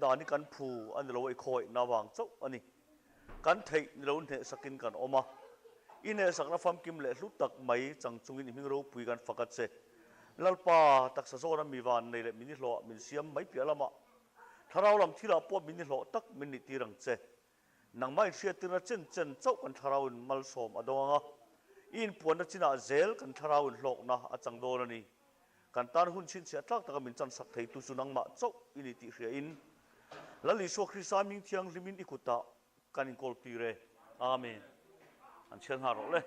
Dan hi kan phu a ni lo a, i khawngaihna vang chauh a ni. Kan theih ni lo hnehsakin kan awm a, i hnehsakna famkim leh hlu tak mai chang chungin i hming ropui kan fak a che. Lalpa, taksa zawna mi van nei leh min i hlawhah min siam mai piah lamah thlarau lam thilah pawh min i hlawh tak min nih tir ang che. Nangmah inhriattirna chen chen chauh kan thlarauin malsawm a dawng ang a, i inpuanna chinah zel kan thlarauin hlawkna a chang dawn a ni. Kan tan hun chhinchhiah tlak taka min chansak theitu chu nangmah chauh i ni tih hriain, Lal Isua Krista hming thianghlimin i kutah kan inkawl tir e. Amen. An chhiar nghal rawh le.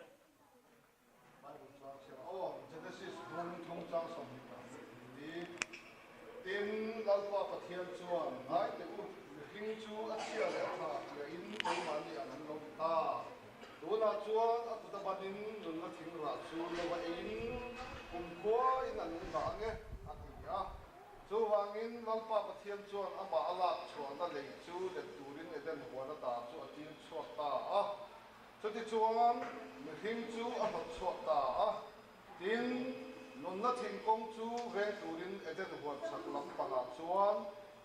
Bible chang chhiar aw, Genesis bung thum chang 22 ni. Tin, Lalpa Pathian chuan, Ngai teh u, mihring chu a chhia leh a tha chiahin keimahni an an lo ni ta. Tunah chuan a kut a banin nunna thing rah chu lo va eiin kumkhuain a nung dah ang e, a ti a. Chuvangin Lalpa Pathian chuan amah a lak chhuahna lei chu let turin Eden huan ata chu a tir chhuak ta a. Chutichuan mihring chu a hnawt chhuak ta a. Tin, nunna thingkawng chu veng turin Eden huan chhak lam pangah chuan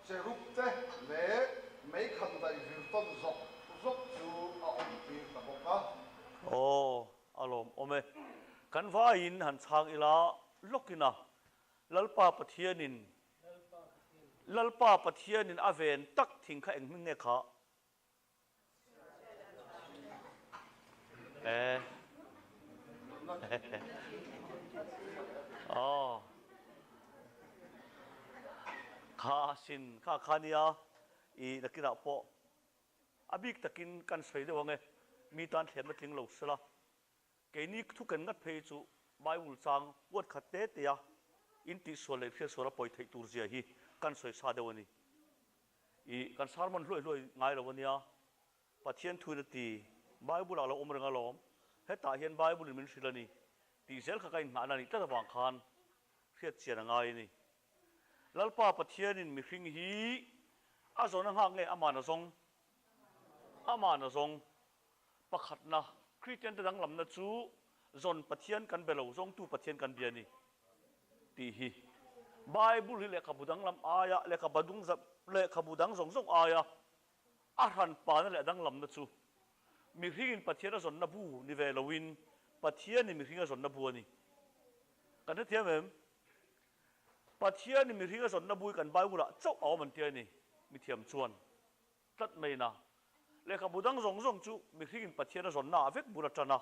cherub te leh meikhan daih vir tawn zawk zawk chu a awm tir ta bawk a. Aw, a lawmawm e. Kan vaiin han chhang ila lawkin a, Lalpa Pathianin Lalpa Pathianin a ven tak thing kha eng hming nge kha? E. Aw. Kha sin kha kha nia i nakinah pawh a bik takin kan sawi deuh ang e, mi tan thlemna tling lo sela. Keini thu ken ngat phei chu Bible chang huat khat te te a in tihsual leh hriatsual a pawi theih tur zia hi kan sawi sa deuh a ni. I kan sermon hluai hluai ngai lo a nia. Pathian thuin a ti, Bible ah lo awm reng alawm, hetah hian Bible in min hrilh a ni tih zel kha ka inngahna a nih tlat avang khan hriat chian a ngai a ni. Lalpa Pathianin mihring hi a zawn a nghak nge aman a zawng? Aman a zawng. Pakhatna, Kristiante danglamna chu zawn Pathian kan be lo, zawngtu Pathian kan bia a ni tih hi. Bible hi lehkhabu danglam aia, lehkhabu dang zawng zawng aia a hran pana leh a danglamna chu mihringin Pathian a zawnna bu ni ve loin Pathianin mihring a zawnna bu a ni. Kan hrethiam em? Pathianin mihring a zawnna bu hi kan Bible-ah chauh a awm an ti a ni, mithiam chuan. Tlat mai na. Lehkhabu dang zawng zawng chu mihringin Pathian a zawnna ah vek bul a tan a.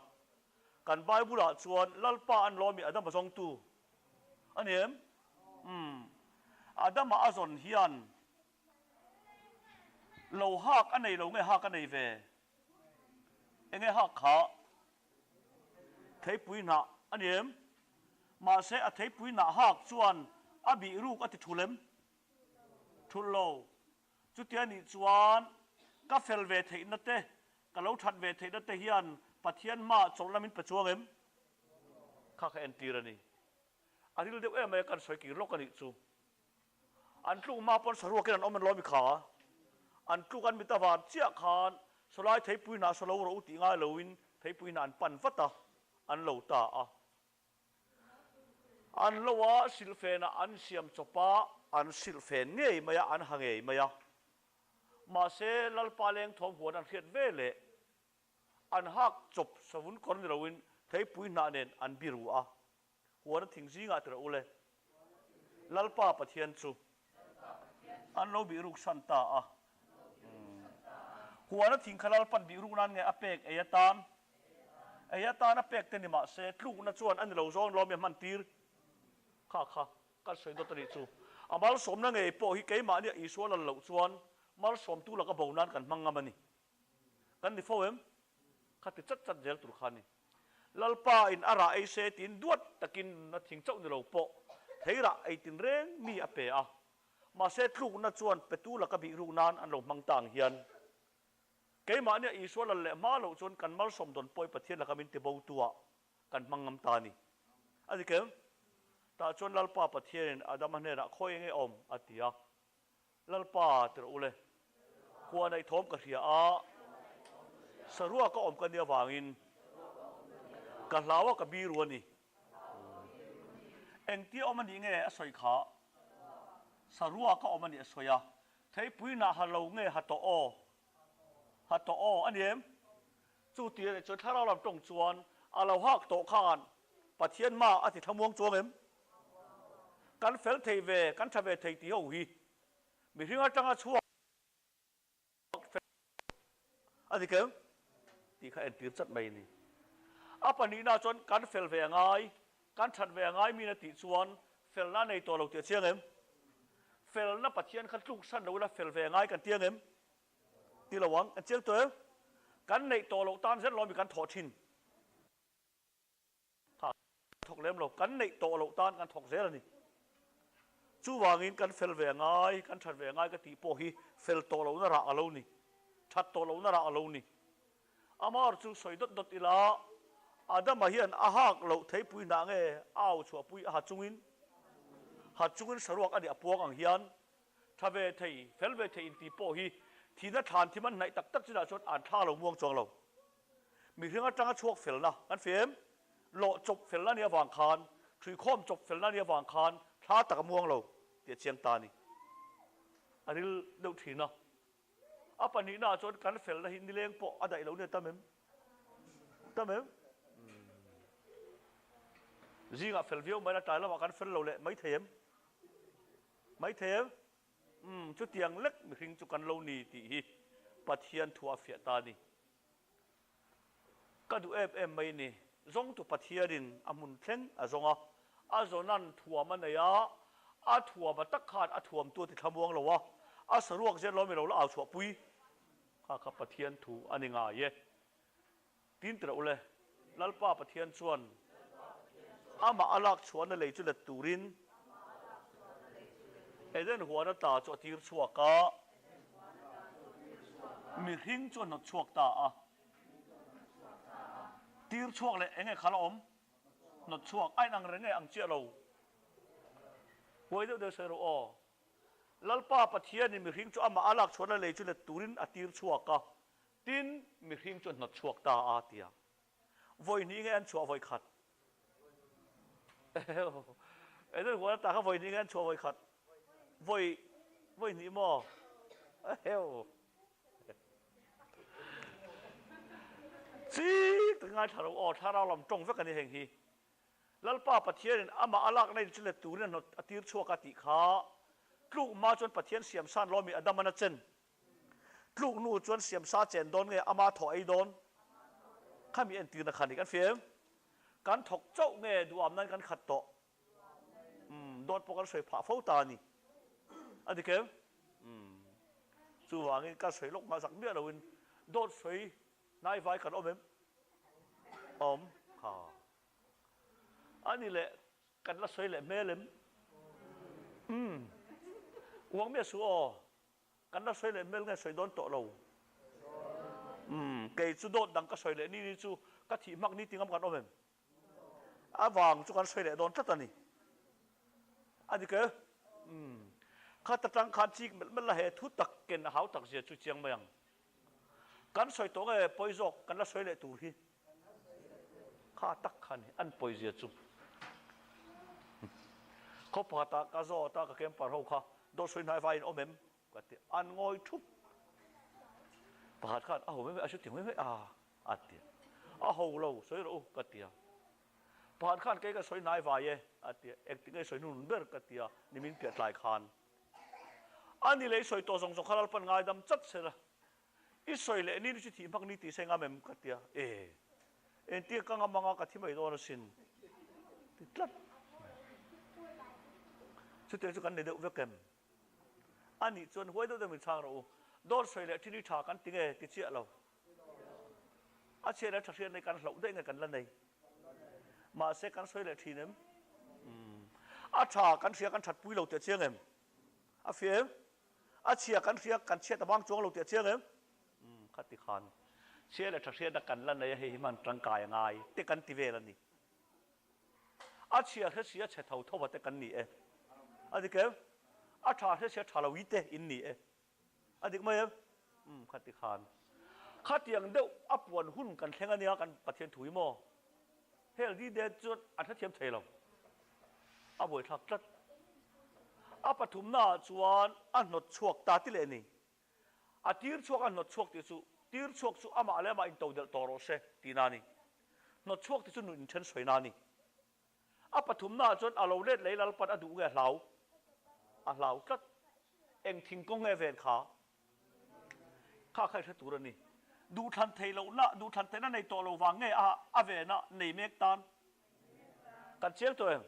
Kan Bible ah chuan Lalpa an lawmi Adama zawngtu a ni em? Umm. Adama a zawn hian lo hak a nei lo nge hak a nei ve? Enge hak kha? Theipui hnah a ni em? Mahse a theipui hnah hak chuan a bih ruk a ti thul em? Thul lo. Chutia nih chuan ka fel ve theihna te, ka lo that ve theihna te hian Pathian hmaah chawlhna min pe chuang em? Kha ka entir a ni. A ril deuh em mai a, kan sawi kir lawk a nih chu. An tluk hma pawn saruakin an awm an lawm i kha. An tluk an mit avar chiah khan sawlai theipui hnah saw lo rawh u tih ngai loin theipui hnah an pan vat a, an lo ta a. An lo a, silhfenah an siam chawp a, an silhfen ngei mai a, an ha ngei mai a. Mahse, Lalpa leng thawm huan an hriat ve leh an hak chawp savun kawr ni loin theipui hnah nen an biru a, huan a thing zingah tirh u le. Lalpa Pathian chu an lo bihruk san ta a. Huan a thing kha Lalpan bihruk nan nge a pek ei atan? Ei atan a pek te ni mah se, tlukna chuan a ni lo zawng lawm i a hman tir. Kha kha, kan sawi dawt a nih chu. A malsawmna ngei pawh hi keimahnia Isua lal loh chuan malsawmtu laka bo nan kan hmang ngam a ni. Kan ni fo em? Kha ti chat chat zel tur kha a ni. Lalpa in a rah ei se tiin duat takin a thing chauh ni lo pawh thei rah ei tin reng mi a pe a. Mahse tlukna chuan petu laka bih ruk nan an lo hmang ta ang hian keimahnia Isua lal leh hma loh chuan kan malsawm dawn pawi Pathian laka min ti bo tu ah kan hmang ngam ta a ni. A ni kem? Tah chuan Lalpa Pathianin Adama hnenah khawi enge awm? a ti a. Lalpa tirh u le, khua neih thawm ka hria a, saruak a awm ka nia vangin ka hlau a ka biru a ni. Engtia awm a nih nge a sawi kha? Saruak a awm a nih a sawi a. Theipui hnah ha lo nge ha tawh aw? Ha tawh aw a ni em? Chu ti anih chuan thlarau lam tawng chuan a lo hak tawh khan Pathian hma a ti thlamuang chuang em? Kan fel thei ve, kan tha ve thei tih ho hi mihring atanga chhuak fel a ni kem tih kha entir chat mai a ni. A pahnihna chuan kan fel ve a ngai, kan that ve a ngai min a tih chuan felna a nei tawh lo tih a chiang em? Felna Pathian kha tluksan lo ila fel ve a ngai kan ti ang em? Ti lo ang, an chiang tawh em? Kan neih tawh loh tan zel lawmi kan thawh thin. Kha thawk lem lo, kan neih tawh loh tan kan thawk zel a ni. Chuvangin kan fel ve a ngai, kan that ve a ngai ka tih pawh hi fel tawh lohna rah a lo ni, that tawh lohna rah a lo ni. Amar chu sawi dawt dawt ila, Adama hian a hak loh theipui hnah nge a au chhuahpui a ha chungin, ha chungin saruak a nih a puang ang hian Tha ve thei, fel ve thei inti pawh hi thihna thlan thim an hnaih tak tak chinah chuan an thla lo muang chuang lo. Mihring atanga chhuak felna kan fia em? Lawh chawp felna nia vang khan, ṭhuikhawm chawp felna nia vang khan thla tak a muang lo tih a chiang ta a ni. A ril deuh thin a. A pahnihnaah chuan kan felna hi nileng pawh a daih lo nia tam em? Tam em? Zingah fel viau mai la tlai lamah kan fel lo leh mai thei em? Maithei em? Umm, chutiang lek mihring chu kan lo ni tih hi Pathian thu a fiah ta a ni. Ka duh em em mai ni. Zawngtu Pathianin a hmun thleng a zawng a, a zawnan thuam a nei a, a thuam a tak khan a thuamtu a ti thlamuang lo a, a saruak zel lawm i lo la au chhuahpui kha kha Pathian thu a ni ngai e. Tin tirh ule, Lalpa Pathian chuan amah a lak chhuahna lei chu let turin Eden huan ata chu a tir chhuak a, mihring chu a hnawt chhuak ta a. Tir chhuak leh eng nge kha la awm? Hnawt chhuak a inang reng nge ang chiah lo? Huai deuh deuh sawi rawh aw. Lalpa Pathianin mihring chu amah a lak chhuahna lei chu let turin a tir chhuak a. Tin, mihring chu an hnawt chhuak ta a, ti a. Vawi hnih nge an chhuah vawi khat? Eden huan ata kha vawi hnih nge an chhuah vawi khat? Vawi, vawi hnih maw? Eheu. Chik tak ngaithla lo aw, thlarau lam tawng vek a ni heng hi. Lalpa Pathianin amah a lakna in chu let turin a hnawt a tir chhuak a tih kha tluk hma chuan Pathian siamsan lawmi Adaman a chen Tluk nu chuan siamsa chen dawn nge ama thawh ei dawn? Khami entirna kha ni kan fim. Kan thawk chauh nge duham nan kan khat tawh? Umm, dawt pawh kan sawi phah fo ta a ni. A dik em? Umm, chuvangin ka sawi lawk nghah zak miah loin dawt sawi hnaivai kan awm em? Awm kha. A ni leh kan la sawi leh hmel em? Umm, uang miah suh aw. Kan la sawi leh hmel nge sawi dawn tawh lo. Umm, kei chu dawt dang ka sawi leh ni ni chu ka thih hmak ni tingam kan awm em? A vang chu kan sawi leh dawn tlat a ni. A dik e? Umm, khat atang khan chik melh melh la he thu tak ken a hau tak zia chu chiang mai ang. Kan sawi tawh nge pawi zawk kan la sawi leh tur hi kha tak kha ni an pawi zia chu. Khaw pakhatah ka zawt a ka camper ho kha dawt sawi hnai vai in awm em ka ti an ngawi thup. Pakhat khan a ho mai mai a hre mai mai a a ti a ho lo sawi rawh u ka ti a. Pakhat khan kei ka sawi hnai vai e a ti a engtik nge sawi hnun ber ka ti a nimin piah tlai khan. A ni leh i sawi tawh zawng zawng kha Lalpan ngaidam chat se la, i sawi leh ni chu thih hmak ni tih se ngam em ka tia, e engtia ka ngam anga ka thi mai dawn asin ti tlat mai. Chutiang chu kan ni deuh vek em? A nih chuan huai deuh deuh min chhang rawh u, dawr sawi leh thil hi tha kan ti nge ti chiah lo. A chhiat leh tha hriat nei kan hlauh daih nge kan la nei. Mahse kan sawi leh thin em? Umm. A tha kan hria kan that pui lo tih a chiang em? A fiah em? A chhia kan hria kan chhiat a bang chuang lo tih a chiang em? Umm, khati khan chhia leh tha hriatna kan la nei a, hei hi hman tangkai a ngai te kan ti vel a ni. A chhia hre sia chhe tho tho va te kan ni e. A dik em? A tha hre sia tha lo i te in ni e. A dik mai em? Umm, khati khan. Khatiang deuh a puan hun kan thleng a nia kan Pathian thu hi maw? Hel di det chuan an hrethiam thei lo. A buaithlak tlat. A pathumnaah chuan a hnawt chhuak ta ti leh a ni. A tir chhuak a hnawt chhuak tih chu tir chhuak chu amah leh amah intodelh tawh rawh se tihna a ni. Hnawt chhuak tih chu nun inthen sawi-na a ni. A pathumnaah chuan a lo let lei Lalpan a duh nge a hlau? A hlau tlat. Eng thingkawng nge ven kha? Kha kha i hre tur a ni. Duhthlan theih lohna, duhthlan theihna nei tawh lo vang nge a a vena nei mek tan? Kan chiang tawh em?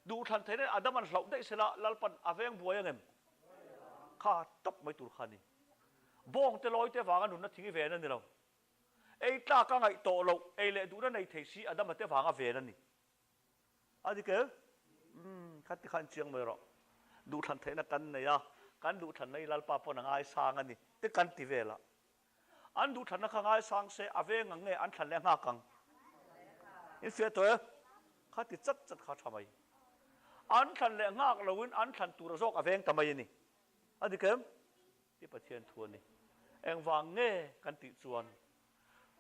Duhthlan theihna Adam an hlauh daih sela Lalpan a veng buai angem? Kha tawp mai tur kha a ni. Bawngte lawite vanga nunna thing i ven a ni lo. Ei tlak a ngaih tawh loh, ei leh duhna nei thei si Adama te vanga ven a ni. A dik em? Umm, kha ti khan chiang mai rawh. Duhthlan theihna kan nei a, kan duhthlanna hi Lalpa pawn a ngaisang a ni te kan ti vel a. An duhthlanna kha ngaisang se a veng ang nge an thlan leh nghak ang? In fiah tawh e? Kha ti chat chat kha tha mai. An thlan leh nghak loin an thlan tura zawk a veng ta mai a ni. A dik em? Hi Pathian thu a ni. Engvang nge kan tih chuan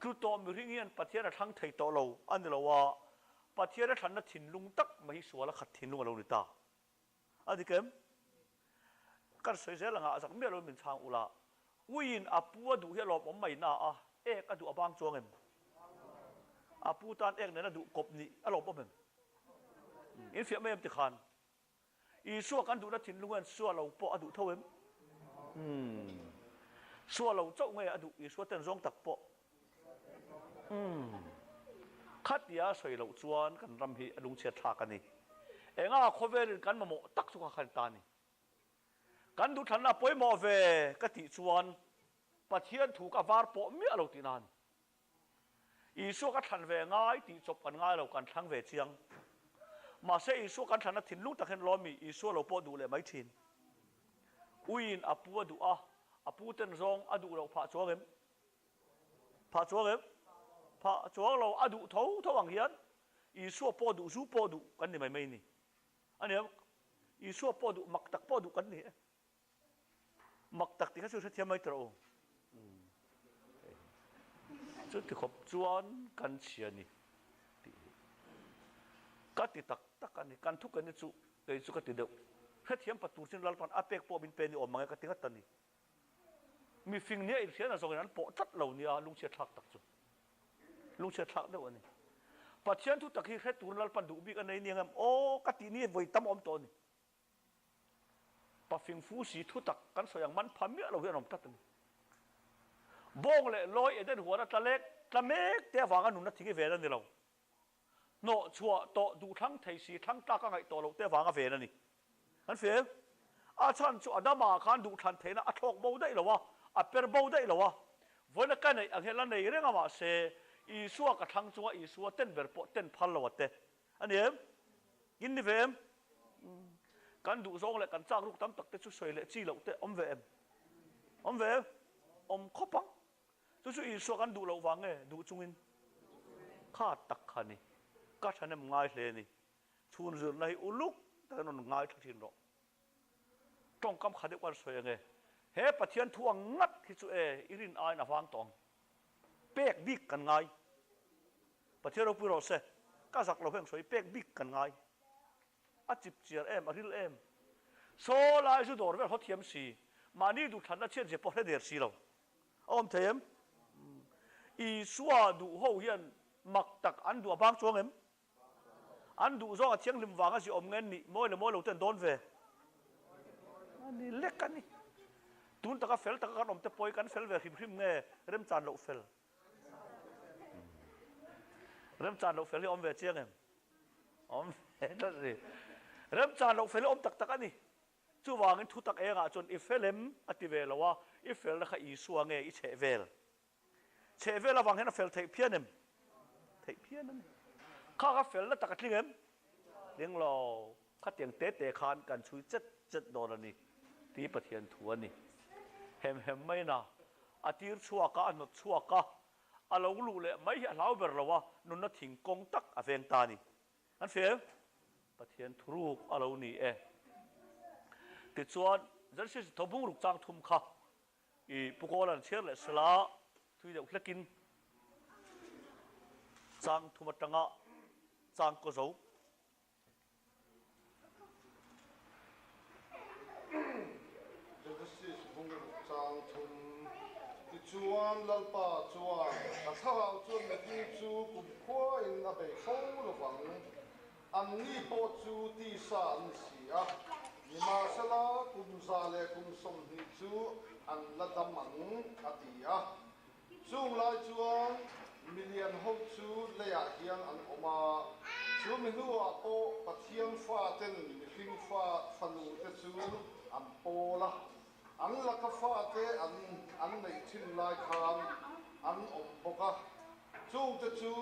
tlu tawh mihring hian Pathian a thlang thei tawh lo a ni lo a, Pathian a thlanna thinlung tak mai hi sual a khat thinlung a lo ni ta. A dik em? Kan sawi zel anga a zak miah lo in min chhang ula, uiin a pu a duh hi a lawmawm mai na a, ek a duh a bang chuang em? A pu tan ek nen a duh kawp nih a lawmawm em? In fiah mai em tikhan? Isua kan duhna thinlung hian sua lo pawh a duh tho em? Umm. Sua lo chauh nge a duh Isua ten zawng tak pawh? Umm. Khatia sawi loh chuan kan ram hi a lungchhiat thlak a ni. Enga khawvelin kan mamawh tak chu kha khan ta a ni. Kan duhthlanna a pawimawh ve ka tih chuan Pathian thu ka var pawh miah lo tihna a ni. Isua ka thlan ve ngai tih chawp kan ngai lo, kan thlang ve chiang. Mahse Isua kan thlanna thinlung tak hian lawmi Isua lo pawh duh leh mai thin. Uiin a pu a duh a, a pu ten zawng a duh loh phah chuang em? Phah chuang em? Phah chuang lo, a duh tho tho ang hian Isua pawh duh, zu pawh duh kan ni mai mai ni. A nia, Isua pawh duh, mak tak pawh duh kan ni e. Mak tak tih kha chu hrethiam mai tawh u. Chuti khawp chuan kan chhia ni tih hi ka ti tak tak a ni. Kan thu ken hi chu kei chu ka ti deuh. Hrethiam pa tur chin Lalpan a pek pawh min pe ni awm mang e ka ti ngat a ni. Mifing nia inhriatna zawngin an pawh tlat lo nia lungchhiat thlak tak chu. Lungchhiat thlak deuh a ni. Pathian thu tak hi hre turin Lalpan duh bik a nei nia ngem aw ka tih ni vawi tam a awm tawh a ni. Pafing fu si thu tak kan sawi ang man pha miah lo hi an awm tlat a ni. Bawng leh lawi Eden huan a tla lek tla mek te avanga nunna thing i ven a ni lo. Hnawh chhuah tawh duh thlang thei si thlang tlak a ngaih tawh loh te avanga ven a ni. Kan fim. A chhan chu Adama khan duh thlan theihna a thlawk bo daih lo a, a per bo daih lo a. Vawiina ka neih ang hian la nei reng a mahse Isua ka thlang chunga Isua ten ber pawh ten phal lo a te. A ni em? In ni ve em? Kan duh zawng leh kan chak ruk tam tak te chu sawi leh chi loh te awm ve em? Awm ve em? Awm khawp ang. Chu chu Isua kan duh loh vang nge duh chungin? Kha tak kha ni. Ka thahnem ngai hle ni. Chhun zirna hi uluk takin rawn ngaithla thin rawh. Tawngkam kha deuh kan sawi ange. He Pathian thu ang ngat hi chu e i rin aiin a vang tawh ang. Pek bik kan ngai. Pathian ropui rawh se. Ka zak lo heng sawi pek bik kan ngai. A chip chiar em, a ril em. Saw lai zu dawr vel haw thiam si, mahni duhthlanna chhiat zia pawh hre der si lo. A awm thei em? Isua duh ho hian mak tak an duh a bang chuang em? An duh zawng a thianghlim vanga ziah awm nge an nih? Mawi leh mawi lo te an dawn ve. A ni lek a ni. Tun taka fel taka kan awm te pawh hi kan fel ve hrim hrim nge remchan loh fel? Remchan loh fel hi a awm ve chiang em? Awm ve tlat a ni. Remchan loh fel hi a awm tak tak a ni. Chuvangin thutak engah chuan i fel em a ti ve lo a, i felna kha Isua nge i chheh vel? Chheh vel avang hian a fel theih phian em? Theih phian a ni. Kha kha felna tak a tling em? Tling lo. Khatiang te te khan kan chhui chet chet dawn a ni tih Pathian thu a ni. Hem hem mai na, a tir chhuak a, a hnawt chhuak a, a lo luh leh mai hi a hlau ber lo a, nunna thing kawng tak a veng ta a ni. An fel? Pathian thuruk a lo ni e. Tichuan, Genesis thawhbung ruk chang thum kha I Pu Kawla'n chhiar leh sela thui deuh hlekin chang thum atanga chang kaw zo. Genesis bung ruk chang thum. Tichuan Lalpa chuan, Ka thlarau chuan mihring chu kumkhuain a bei fo lovang. Anni pawh chu tisa an ni si a, nimahsela kum za leh kum 20 chu an la dam ang, a ti a. Chung lai chuan milian ho chu leiah hian an awm a, chu mi hnuah pawh Pathian faten mihring fa fanu te chu an pawl a, an laka fate an an neih thin lai khan an awm bawk a, chungte chu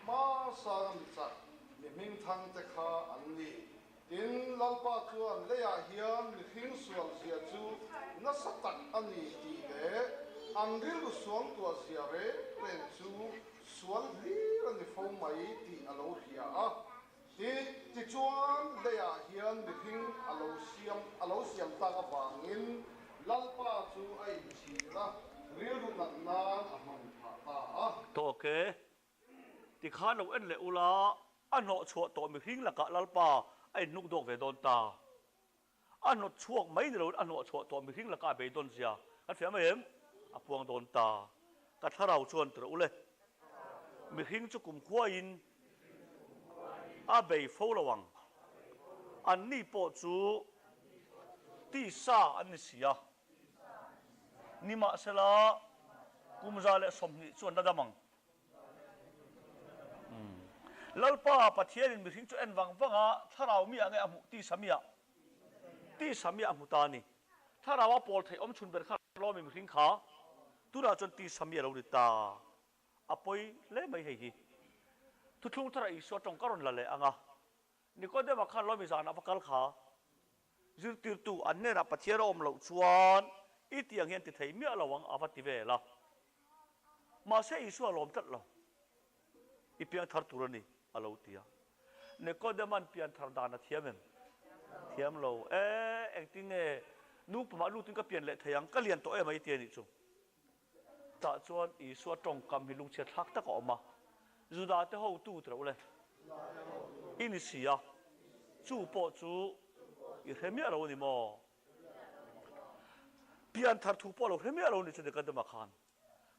hmasanga mi chak mi hmingthang te kha an ni. Tin, Lalpa chuan leiah hian mihring sual zia chu nasa tak a ni tih leh an rilru suangtuah zia reng reng chu sual hlir a ni fo mai tih a lo hria a. Ti, tichuan leiah hian mihring a lo siam, a lo siam tak avangin Lalpa chu a inchhir a, rilru nat nan a hman phah ta a. Tawk e, Tikhan lo en leh ula, a hnawh chhuah tawh mihring lakah Lalpa a inhnuk dawk ve dawn ta. A hnawt chhuak mai ni loin a hnawh chhuah tawh mihring lakah a beidawn zia kan hria mai em? A puang dawn ta. Ka thlarau chuan tirh ule. Mihring chu kumkhuaiin a bei fo lo ang. Anni pawh chu tisa an ni si a. Nimahsela, kum 120 chu an la dam ang. Lalpa Pathianin mihring chu en vang vang a, thlarau mi ah nge a hmuh? Tisa mi ah. Tisa mi ah a hmu ta a ni. Thlarau a pawl theih awm chhun ber kha lawmi mihring kha tunah chuan tisa mi a lo ni ta. A pawi hle mai hei hi. Thuthlung thara Isua tawng ka rawn la leh ang a. Nikodema khan lawmi zanah va kal kha. Zirtirtu an hnenah Pathian a awm loh chuan i tih ang hian ti thei miah lo ang a va ti vel a. Mahse Isua a lawm tlat lo. I piang thar tur a ni, a lo ti a. Nikodema'n pian thar dan a thiam em? Thiam lo. E, engtin nge nu pumah lutin ka pian leh thei ang, ka lian tawh em a i ti a nih chu. Tah chuan Isua tawngkam hi lungchhiat thlak tak a awm a, Judate hotu ti reuh le, i ni si a, chu pawh chu i hre miah lo a ni maw? Pian thar thu pawh lo hre miah lo a ni chu Nikodema khan.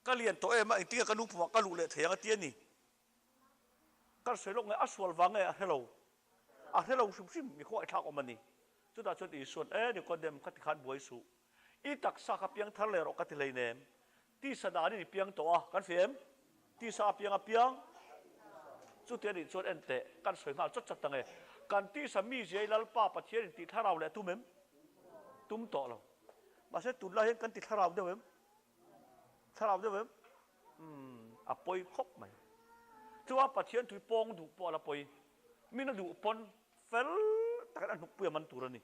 Ka lian tawh em a, engtin nge ka nu pumah ka luh leh thei ang a ti a ni. Kan sawi lawk nge a sual vang nge a hre lo. A hre lo hrim hrim, mi khawngaih thlak awm a ni. Chutah chuan Isua'n, E Nikodem, ka ti khan buai suh. I taksa kha piang thar leh rawh ka ti hleinem. Tisa danin i piang tawh a, kan hria em? Tisa a piang a piang? Chuti a nih chuan en teh, kan sawi nghal chawt chawt ang e. Kan tisa mizia i Lalpa Pathianin tih thlarau leh a tum em? Tum tawh lo. Mahse tunlai hian kan ti thlarau deuh em? Thlarau deuh em? Umm, a pawi khawp mai. Chuan Pathian tui pawng duh pawh a la pawi. Min a duh pawn fel takin a hnukpui a man tur a ni.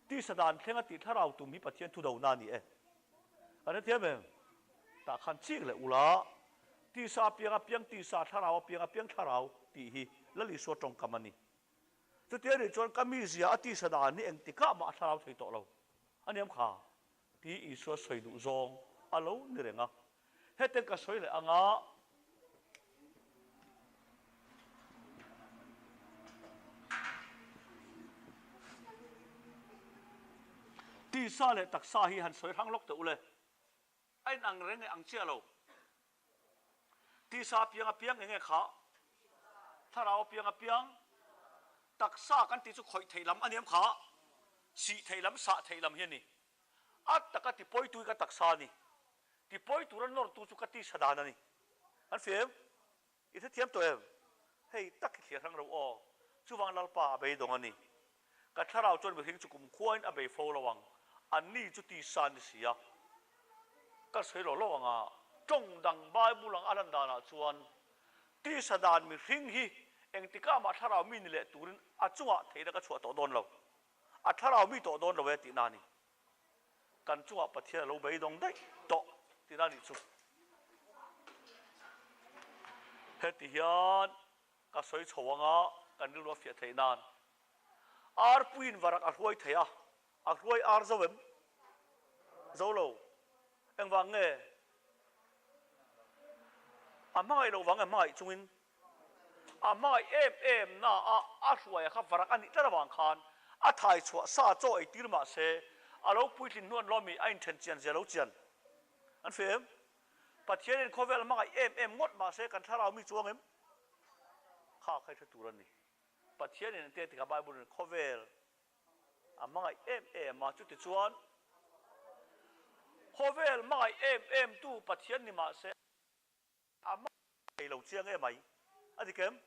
Tisa dan thlenga tih thlarau tum hi Pathian thu dona a ni e. Kan hrethiam em? Tah khan chik leh ula, tisa a piang a piang tisa, thlarau a piang a piang thlarau tih hi Lal Isua tawngkam a ni. Chutia nih chuan ka mizia a tisa dan hi engtikah mah a thlarau thei tawh lo a niam kha tih Isua sawi duh zawng a lo ni reng a. Hetiang ka sawi leh ang a. Tisa leh taksa hi han sawi hrang lawk teh u le. A inang reng e ang chiah lo. Tisa apiang apiang enge kha? Thlarau apiang apiang. Taksa kan tih chu khawih theih lam a ni em kha? Sih theih lam, sah theih lam hi a ni. A taka tipawitu hi ka taksa a ni. Tipawi tura nawrtu chu ka tisa dan a ni. An hria em? I hrethiam tawh em? Hei tak hi thliar hrang ro aw. Chuvang Lalpa a beidawng a ni. Ka thlarau chuan mihring chu kumkhuain a bei fo lo ang. Anni chu tisa an ni si a. Ka sawi lo lo ang a, tawng dang Bible ang a lan danah chuan tisa dan mihring hi engtikah mah thlarau mi ni leh turin a chungah theihna ka chhuah tawh dawn lo. A thlarau mi tawh dawn lo e tihna a ni. Kan chungah Pathian a lo beidawng daih tawh tihna a nih chu. Heti hian ka sawi chho anga kan rilru a fiah theih nan. Arpuiin varak a hruai thei a, a hruai ar zo em? Zo lo. Engvang nge? A hmangaih loh vang nge hmangaih chungin? A hmangaih em em na a a hruaia kha varak a nih tlat avang khan A thai chhuah sa chaw ei tir mah se, a lo puitlin hnuan lawmi a inthen chian zia lo chian. An hria em? Pathianin khawvel hmangaih em em ngawt mah se kan thlarau mi chuang em? Kha kha i hre tur a ni. Pathianin an tia tikah Bible-in khawvel a hmangaih em em a, chutichuan khawvel hmangaih em em tu Pathian ni mah se, A hma thei lo chiang em mai. A dik em?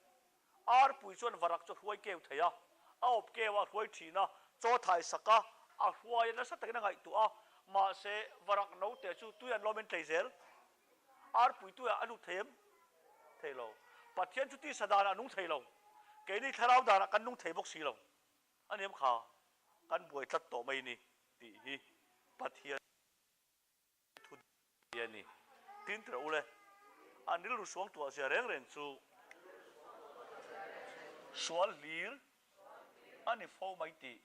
Arpui chuan varak chu a hruai keu thei a, a awp keu a, a hruai thin a, chaw thai sak a, a hruai a, nasa takin a ngaihtuah a, mahse varak note chu tui an lawmin tlei zel. Arpui tuiah a lut thei em? Thei lo. Pathian chu tisa danah a nung thei lo. Keini thlarau danah kan nung thei bawk si lo. A ni em kha? Kan buai tlat tawh mai ni tih hi Pathian. Thu dik a ni. Tin tirh ule, an rilru suang tuah zia reng reng chu sual hlir a ni fo mai tih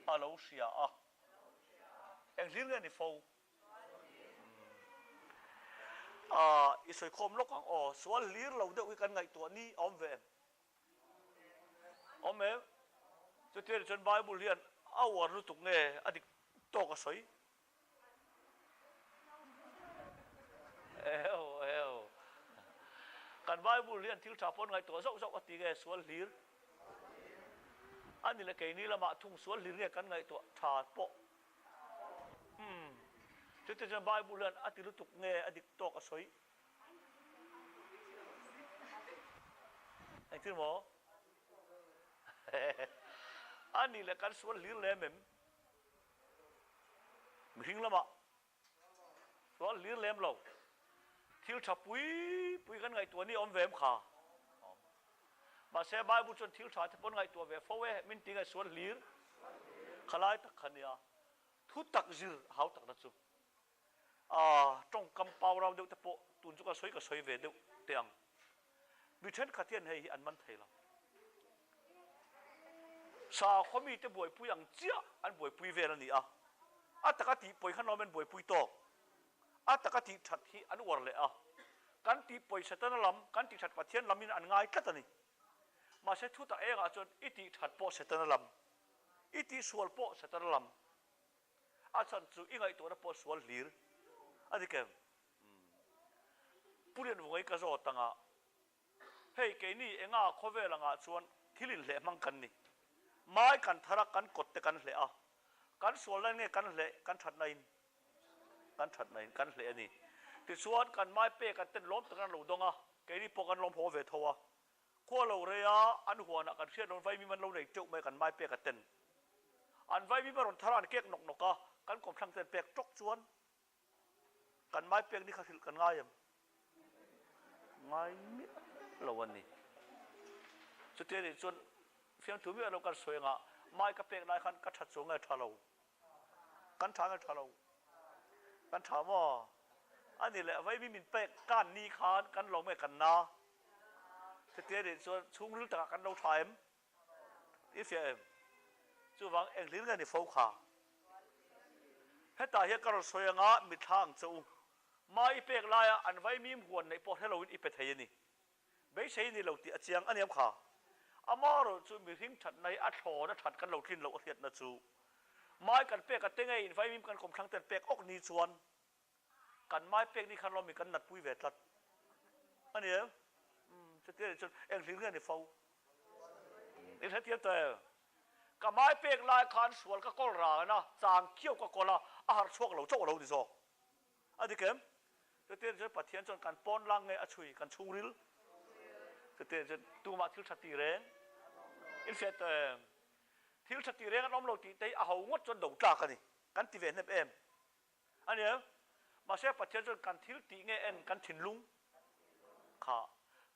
a lo hria a. Eng hlir nge ni fo? Umm. I sawikhawm lawk ang aw, sual hlir lo deuh hi kan ngaihtuah ni a awm ve em? Awm em? Chutiang chuan Bible hian a uar lutuk nge a dik tawk a sawi? Eheu eheu. Kan Bible hian thil tha pawn ngaihtuah zauh zauh a ti nge sual hlir? A ni le keini lamah thung sual hlir nge kan ngaihtuah tha pawh? Umm. Chutiang chuan Bible hian a ti lutuk nge a dik tawk a sawi? Engtin maw? A nih leh kan sual hlir lem em? Mihring lamah sual hlir lem lo. Thil tha pui pui kan ngaihtuah ni awm ve em kha? Mahse Bible chuan thil tha te pawn ngaihtuah ve fo e, min ti nge sual hlir? Khalai tak kha nia. Thu tak zir hau takna chu. A tawngkam pau rau deuh te pawh tun chu ka sawi ka sawi ve deuh teh ang. Mi thenkhat hian hei hi an man thei lo. Sakhaw mite buaipui ang chiah an buaipui vel a ni a. A taka tih pawi khan lawm an buaipui tawk. A taka tih that hi an uar leh a. Kan tih pawi Setana lam, kan tih that Pathian lamin an ngai tlat a ni. Mahse thutak engah chuan i tih that pawh Setana lam, i tih sual pawh Setana lam. A chhan chu i ngaihtuahna pawh sual hlir a ni kem. Pu Lianvungai ka zawt anga, hei keini enga khawvel angah chuan thil inhleh hmang kan ni. Mai kan thar a, kan kawt te kan hleh a, kan sualna in nge kan hleh, kan thatna in? Kan thatna in kan hleh a ni. Tichuan kan mai pek an ten lawm takin an lo dawng a, keini pawh kan lawm haw ve tho a. Khua lo rei a, an huanah kan hriat loin vaimim an lo nei teuh mai kan mai pek a ten. An vaimim a rawn thar a, an kek nawk nawk a, kan kawmthlang ten pek tawk chuan kan mai pek ni kha hrilh kan ngai em? Ngai miah lo a ni. Chutia nih chuan fiamthu miah lo kan sawi anga mai ka pek lai khan ka that chuang nge tha lo? Kan tha nge tha lo? Kan tha maw? A ni leh vaimi min pek kan ni khan kan lawm nge kan na? Chutia nih chuan chhungril takah kan lo tha em? I fiah em? Chuvang eng hlir nge ni fo kha? Hetah hian ka rawn sawi anga mitthla ang che u. Ma i pek laia an vaimim huan neih pawh hre loin i pe thei a ni. Beisei ni lo tih a chiang aniam kha. Amaherawh chu mihring thatna hi a thlawn a that kan lo tlin loh a hriatna chu mai kan pek a te ngei in vaimim kan kawmthlang ten pek awk ni chuan kan mai pek ni khan lawmi kan natpui ve tlat a ni em? Umm chutia nih chuan eng hlir nge ni fo? I hrethiam tawh em? Ka mai pek lai khan sual ka kawl rang a, chang khiau ka kawl a, a harh chhuak lo chauh a lo ni zawk. A dik em? Chutiang chuan Pathian chuan kan pawn lang nge a chhui kan chhungril? Chutiang chuan tumah thil tha ti reng in hriat tawh em? Thil tha ti reng an awm lo tih te hi a ho ngawt chuan do tlak a ni. Kan ti ve hnep em? A ni em? Mahse Pathian chuan kan thil tih nge en kan thinlung kha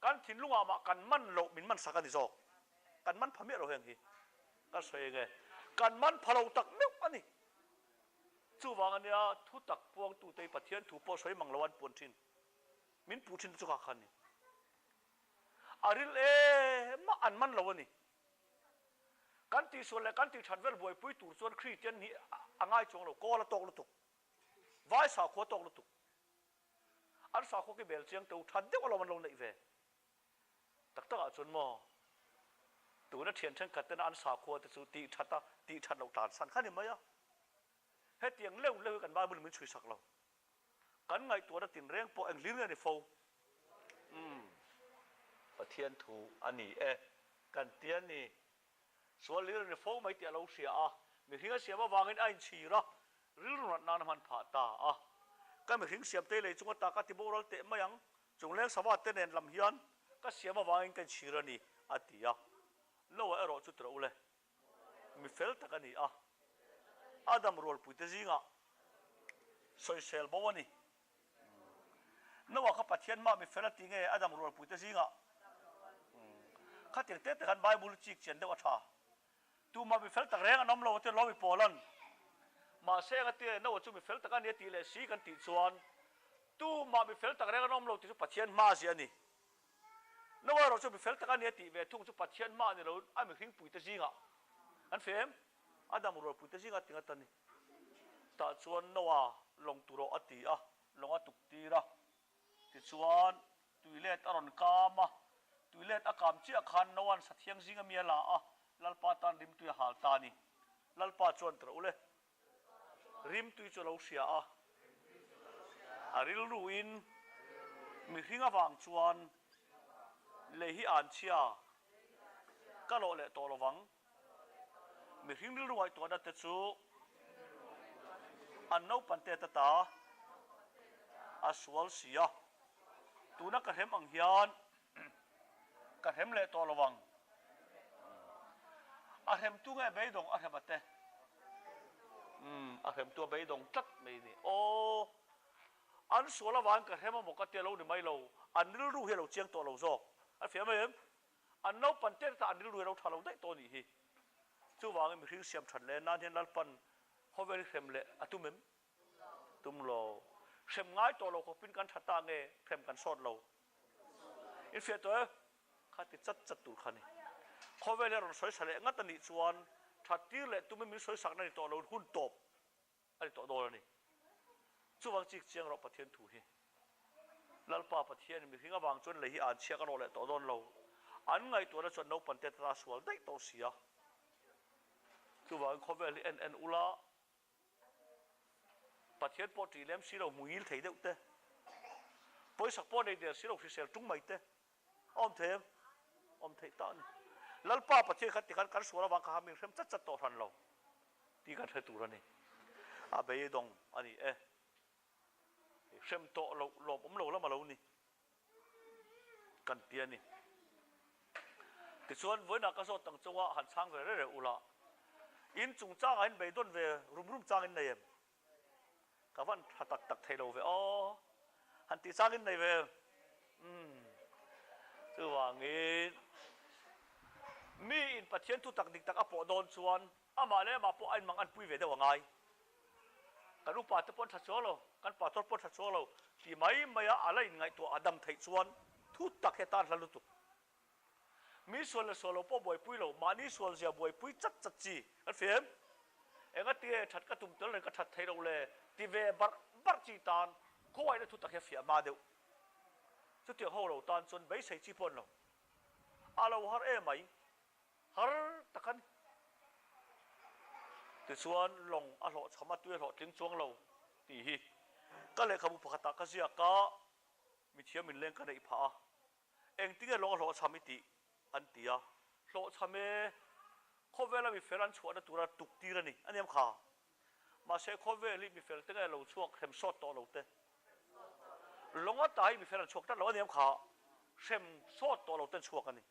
kan thinlungah mah kan man loh min man sak a ni zawk. Kan man pha miah lo heng hi. Kan sawi eng e? Kan man pha lo tak meuh a ni. Chuvang ania thu tak puangtute hi Pathian thu pawh sawi mang lo an puan thin. Min puh thin te chu kha kha a ni. A ril em mah an man lo a ni. Kan tihsual leh kan tihthat vel buaipui tur chuan Kristian hi a ngai chuang lo, kawl a tawk lutuk, vai sakhua a tawk lutuk. An sakhua khi bel chiang teu that deuh alawm an lo neih ve. Tak takah chuan maw? Tuna thian thenkhat tena an sakhua te chu tih that a, tih that loh tlansan kha ni mai a. Hetiang leuh leuh hi kan Bible in min chhuisak lo. Kan ngaihtuahna tinreng pawh eng hlir nge ni fo? Umm, Pathian thu a ni e, kan ti a ni. Sual hlir a ni fo mai tih a lo hria a, mihring a siam avangin a inchhir a, rilru nat nan a hman phah ta a. Ka mihring siamtei lei chunga ta ka ti boral teh mai ang, chungleng sava te nen lam hian ka siam avangin ka inchhir a ni, a ti a. Noah erawh chu tira ule, Mi fel tak a ni a, Adam rualpuite zingah sawisel bo a ni. Noah kha Pathian mah mi fel a ti nge Adam rualpuite zingah? Khatiang te te khan Bible chik chian deuh a tha. Tumah mi fel tak reng an awm lo a ti lawmi Paula'n. Mahse engati Noah chu mi fel tak a ni a tih leh si kan tih chuan tumah mi fel tak reng an awm lo tih chu Pathian hma zia a ni. Noah erawh chu mi fel tak a ni a tih ve thung chu Pathian hma a ni lo, a mihring puite zingah an fe em? Adam rualpuite zingah ti ngat a ni. Tah chuan Noah lawng tur awh a ti a, lawng a tuk tir a. Tichuan tuilet a rawn kam a, tuilet a kam chiah khan Noah'n sathiang zinga mi a la a, Lalpa tan rimtui a hal ta a ni. Lalpa chuan tirh ule. Rimtui chu a lo hria a, a rilruin mihring avang chuan lei hi an chhia ka lawh leh tawh lovang. Mihring rilru ngaihtuahna te chu an naupan tet ata a sual si a, tuna ka hrem ang hian Ka hrem leh tawh lo ang. A hremtu nge beidawng a hrem a te? Umm, a hremtu a beidawng tlat mai ni. Aw, an sual avangin ka hrem a maw ka tia lo ni mai lo, an rilru hi a lo chiang tawh lo zawk. A fiah mai em? An naupan tet ata an rilru hi a lo tha lo daih tawh a nih hi. Chuvangin mihring siam that leh nan hian Lalpan khawvel hi hrem leh a tum em? Tum lo. Hrem ngai tawh lo khawpin kan tha ta nge hrem kan sawt lo. In fiah tawh e, kha ti chat chat tur kha ni. Khawvel hi a rawn sawisa leh ngat a nih chuan that tir leh tumin min sawisakna ni tawh lo hun tawp a ni tawh dawn a ni. Chuvang chik chiang rawh Pathian thu hi. Lalpa Pathianin mihring avang chuan lei hi an chhiak a rawh leh tawh dawn lo. An ngaihtuahna chuan naupang te tana sual daih tawh si a. Chuvangin khawvel hi en en ula. Pathian pawh ṭih lem si lo, hmuingil thei deuh te, pawisak pawh nei der si lo, hrisel ṭung mai te a awm thei em? Awm theih tak a ni. Lalpa Pathian kha tikhan kan sual avang kha ha min hrem chat chat tawh hran lo tih kan hre tur a ni. A beidawng a ni e. Hrem tawh loh lawmawm lo lam a lo ni. Kan ti a ni. Tichuan, vawiinah ka zawt ang chunga han chhang ve reh reh ula, in chungchangah in beidawn ve rum rum chang in nei em? Ka van tha tak tak thei lo ve aw, han tih chang in nei ve em? Umm. Chuvangin, mi in Pathian thu tak dik tak a pawh dawn chuan amah leh amah pawh a inmang anpui ve deuh a ngai. Kan upa te pawh an tha chuang lo, kan pastor pawh an tha chuang lo tih mai mai a, a la inngaihtuah a dam theih chuan thu tak hi a tan hla lutuk. Mi sual leh sual lo pawh buaipui lo, mahni sual zia buaipui chat chat chi kan fim. Engatinge that ka tum tel reng ka that theih loh le ti ve barh barh chi tan khawngaihna thu tak hi a fiah hma deuh. Chutiang ho lo tan chuan beisei chi pawh an lo. A lo har emai. Har tak a ni. Tichuan lawng a hlawhchham a, tui a hlawhtling chuang lo tih hi ka lehkhabu pakhatah ka ziak a, mithiam inleng ka neih phah a, engtinge lawng a hlawhchham i tih an ti a, hlawhchham e, khawvela mifel an chhuahna tura tuk tir a ni, a niam kha. Mahse khawvel hi mifel te nge lo chhuak hrem sawt tawh lo te? Lawng ata hi mifel an chhuak tlat lo a niam kha, hrem sawt tawh lo ten chhuak a ni.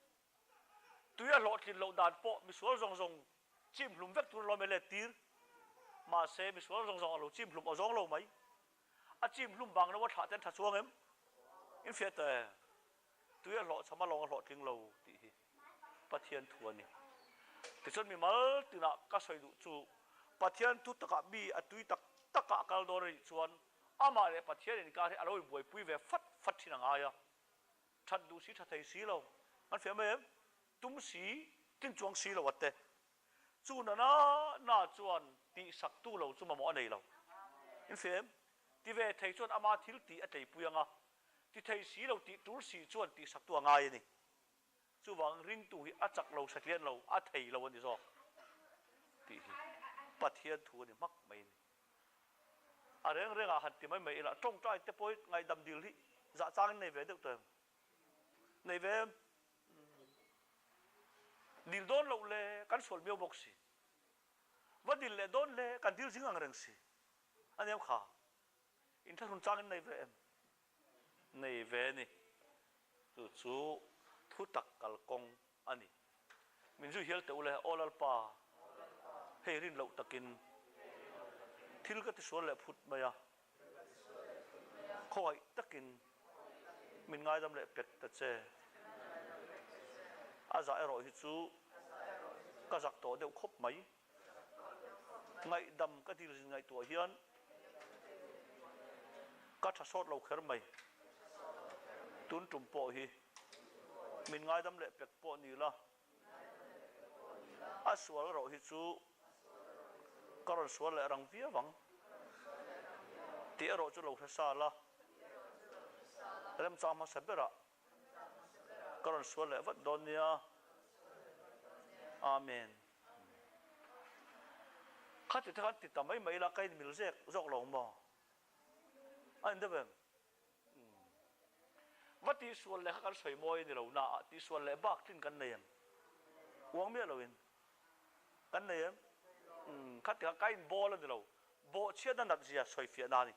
Tui a hlawhtlin loh dan pawh misual zawng zawng chim hlum vek tur lawm e let tir. Mahse, misual zawng zawng a lo chim hlum aw zawng lo mai. A chim hlum vang lo a thlah ten tha chuang em? In fiah tawh e. Tui a hlawhchham a lawng a hlawhtling lo tih hi Pathian thu a ni. Tichuan mimal tinah ka sawi duh chu Pathian thu takah mi a tui tak takah a kal dawn a nih chuan amah leh Pathian inkar hi a lo inbuaipui ve fat fat thin a ngai a. That duh si tha thei si lo, an fiah mai em? Tum si, tlin chuang si lo a te. Chu na na na chuan tih sak tu lo chu mamawh a nei lo. In fiah em? Ti ve thei chuan ama thil tih a tleipui ang a, ti thei si lo tih tul si chuan tih sak tu a ngai a ni. Chuvang ringtu hi a chak lo satlian lo, a thei lo a ni zawk tih hi Pathian thu a ni hmak mai a ni. A reng rengah han ti mai mai ila, tawngtai te pawh hi ngaihdam dil hi zah changin nei ve deuh tawh em? Nei ve em? Dil dawn loh le kan sual miau bawk si. Va dil leh dawn le kan dil zing ang reng si. A nia kha. Inthlahrun changin nei ve em? Nei ve a ni. Chu chu thu tak kalkawng a ni. Min zui hial teh u le, Aw Lalpa, hei rin loh takin thil ka tisual leh phut mai a, khawngaih takin min ngaidam leh pek ta che. A zah erawh hi chu ka zak tawh deuh khawp mai. Ngaihdam ka dil zin ngaihtuah hian ka tha sawt lo kher mai. Tun tum pawh hi min ngaidam leh pek pawh ni la, a sual rawh hi chu ka rawn sual leh rang viau ang tih erawh chu lo hre sa la, remchang hmasa berah ka rawn sual leh vat dawn nia. Amen. Khati te khan ti ta mai mai ila ka inmil zek zawk lo maw? A in deuh em? Va tihsual leh kha kan sawi mawi a ni lo na a, tihsual leh bak tlin kan nei em? Uang miah lo in kan nei em? Khati kha ka inbawl a ni lo, bawhchhiatna nat zia sawi fiahna a ni.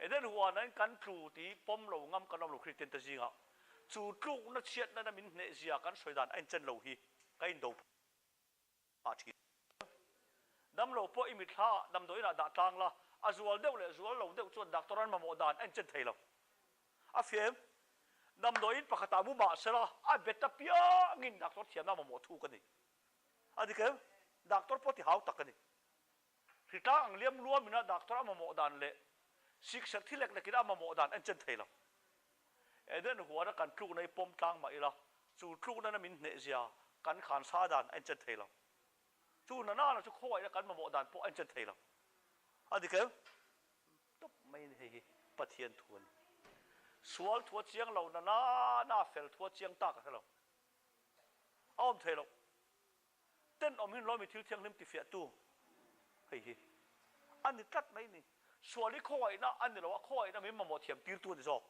Eden huanain kan tlu tih pawm lo ngam kan awm lo Kristian te zingah chu tlukna chhiatna na min hneh zia kan sawi dan a inchen lo hi ka indo phah thin. Damlo pawh i mitthla ah damdawiin ah dah tlang la, a zual deuh leh zual lo deuh chuan doctor an mamawh dan a inchen thei lo. A fiam. Damdawiin pakhatah mu mah sela a bet apiangin doctor thiamna mamawh thuk a ni. A dik em? Doctor pawh ti hau tak a ni. Hritlang ang liam luam ina doctor a mamawh dan leh sikserh thi lek lekin a mamawh dan en chen thei lo. Eden huana kan tlukna hi pawm tlang mah ila, chu tlukna na min hneh zia kan khan sa dan a enchen thei lo. Chu na nana chu khawngaihna kan mamawh dan pawh a enchen thei lo. A dik em? Tawp mai a ni hei hi Pathian thu a ni. Sual thu a chiang lo na nana fel thu a chiang ta ka hre lo. A awm thei lo. Tenawm hin lawmi thil thianghlim tifiahtu hei hi a ni tlat mai ni. Sual hi khawngaihna a ni lo a, khawngaihna min mamawh thiam tirtu a ni zawk.